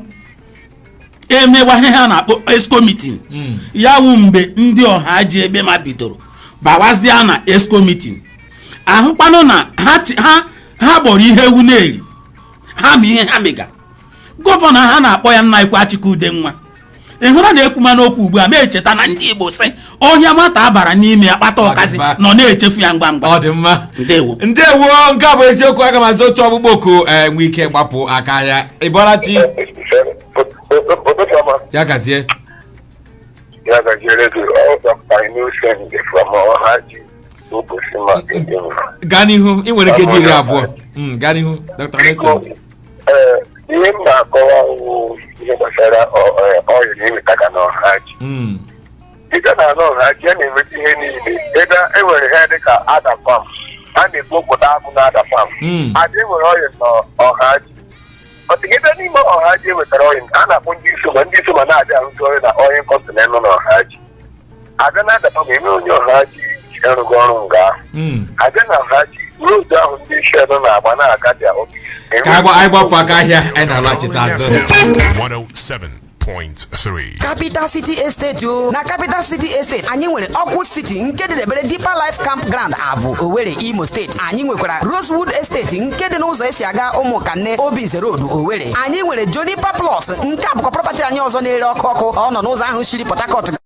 emewa ihe a na-akpọ exco meeting. Ya wụ mgbe ndị Ọhaji Egbema bidoro bawazie na exco meeting ahụkwanụ na ha ha gbọrọ ihe ewu na-eri ha ma ihe ha mega. Gọvanọ ha na-akpọ ya nna ikwu Achịkọ Udenwa. Ị hụra na ekwuma n'okwu ugbu a ma echeta na ndị Igbo sị ọhịa nwata abara n'ime ya kpata ọkazi nọ na-echefu ya ngwa ngwa. Ọ dị mma. Ndewo. Ndewo. Nke a bụ eziokwu. Aga m azụ otu ọgbụgbọ oku nwee ike gbapụ aka ya. Ị bọọla chi? Ya gazie. Ya gaziere gị. Ọ Dr. Innocent from Ọhaji Obosima. Gaa n'ihu, ị nwere nkeji 20. Gaa n'ihu, Dr. Innocent. Ee, ihe m na-akọwa wụ ihe gbasara ọrịa na-ewetaga n'Ọhaji. Dịka na ala Ọhaji a na-enweta ihe niile, ebe e nwere ihe dịka Ada Farm, a na-ekpopụta akpụ na Ada Farm, adị enwere ọrịa n'Ọhaji. Ọtụgide n'ime Ọhaji ewetara ọrịa a na-akpọ ndị isoma, ndị isoma na-abịa arụzi ọrịa na ọrịa kọmpanị nọ n'Ọhaji. Abịa na Ada Farm, eme onye Ọhaji arụghị ọrụ nga ahụ. Abịa na Ọhaji road ahụ ndị Shell na-agba na-aga bịa. Ka anyị gbapụ aka ahịa, anyị na-alọghachite azụ. 107.3. Capital City Estate o. Na Capital City Estate, anyị nwere Oakwood City nke dị Deeper Life Campground, Avụ, Owerri, Imo Steeti. Anyị nwekwara Rosewood Estate nke dị n'ụzọ esi aga Ụmụkanne, Obinze Road, Owerri. Anyị nwere Jonipa Plus nke abụkwa property anyị ọzọ na-ere ọkụ ọkụ. Ọ nọ n'ụzọ ahụ siri Port Harcourt.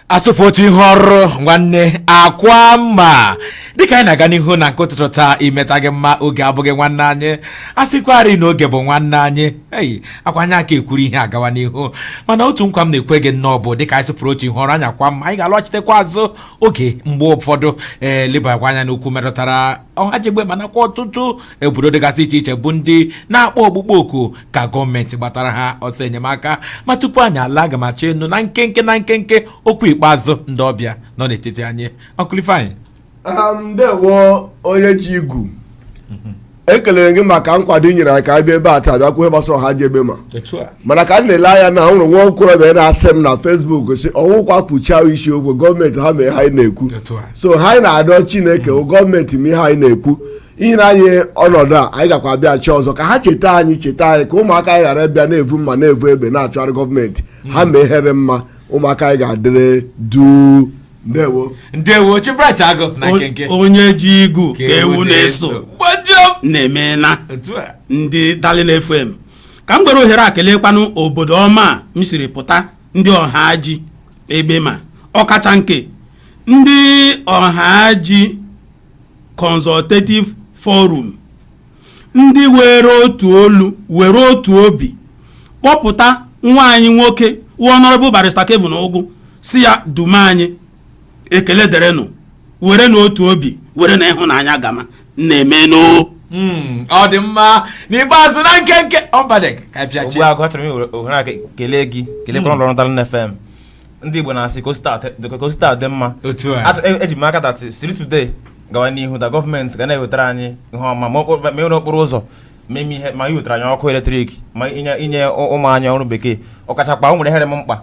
Asụfụ otu ihe ọrụ nwanne akwa mma dịka anyị na-aga n'ihu na nke ụtụtụ taa. Imeta gị mma, oge abụghị nwanne anyị. A sịkwarị na oge bụ nwanne anyị, ei, akwa anyị aka ekwuru ihe agawa n'ihu. Mana otu nkwa m na-ekwe gị nnọọ bụ, dịka anyị sịpụrụ otu ihe ọrụ anyị akwa mma, anyị ga-alọghachitekwa azụ oge mgbe ụfọdụ, ee, lebakwa anya n'okwu metụtara Ọhaji Egbema nakwa ọtụtụ obodo dịgasị iche iche bụ ndị na-akpọ ọkpụkpọ oku ka gọọmenti gbatara ha ọsọ enyemaka. Ma tupu anyị ala, aga m achọ ịnụ na nkenke na nkenke okwu ikpeazụ ndị ọbịa nọ n'etiti anyị. Uncle Ifeanyị. Ndewo, onye ji igu. Ekelere gị maka nkwado i nyere anyị ka anyị bịa ebe a taa, bịakwa ihe gbasara Ọhaji Egbema. Etu a. Mana ka m na-ele anya na nwụrụ nwa okorobịa na-asị m na Facebook sị ọnwụkwa kpuchia isi okwu gọọmenti ha mee ha anyị na-ekwu. So ha anyị na-adọ Chineke gọọmenti ma ihe anyị na-ekwu inyere anyị ọnọdụ a, anyị gakwa abịa chi ọzọ ka ha cheta anyị, cheta anyị, ka ụmụaka anyị ghara ịbịa na-evu mma, na-evu egbe, na-achụgharị gọọmenti. Ha mee ihere mma, ụmụaka anyị ga-adịrị duu. Ndewo. Ndewo, Chief Bright Agụ, na nkenke. Onye ji igu ka ewu na-eso na-emena. Otu a. Ndị Darling FM, ka m gwere ohere a kelekwanụ obodo ọma a m siri pụta, ndị Ọhaji Egbema, ọkacha nke ndị Ọhaji Consultative Forum, ndị were otu olu, were otu obi kpọpụta nwa anyị nwoke, Honorable Barrister Kevin Ụgwụ, si ya dume anyị. Ekele derenụ, were na otu obi, were na ịhụnanya gama na-emenụ. Ọ dị mma. N'ikpeazụ, na nkenke, Ọmbadek, ka pịachie. Ugbu a achọrọ m iwere ohere a kelee gị, kelekwara ụlọ ọrụ Darling FM. Ndị Igbo na-asị ka o dị mma. Otu a. Eji m aka that siri today gawa n'ihu da gọọmenti ga na-ewetara anyị ihe ọma, ma ịrụ okporo ụzọ, ma ime ihe, ma iwetara anyị ọkụ eletrik, ma inye ụmụ anyị ọrụ bekee. Ọkachakwa o nwere here m mkpa,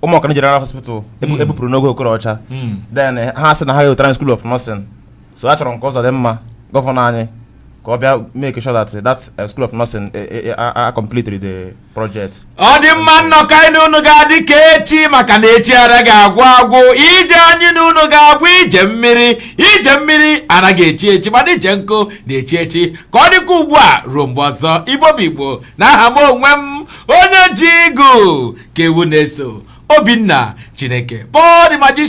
Ụmụọkana General Hospital ebupụrụ n'oge Okorocha. Then ha sị na ha ga-ewetara anyị School of Nursing. So achọrọ m ka ụzọ dị mma, gọvanọ anyị ka ọ bịa make sure that that School of Nursing a completed the project. Ọ dị mma. Nnọkọ anyị na unu ga-adị ka echi, maka na echi anaghị agwụ agwụ. Ije anyị na unu ga-abụ ije mmiri. Ije mmiri anaghị echi echi, mana ije nkụ na-echi echi. Ka ọ dịkwa ugbu a ruo mgbe ọzọ. Igbo bụ Igbo. Na aha m onwe m, onye ji igu ka ewu na-eso, Obinna Chineke, Paul the Magician.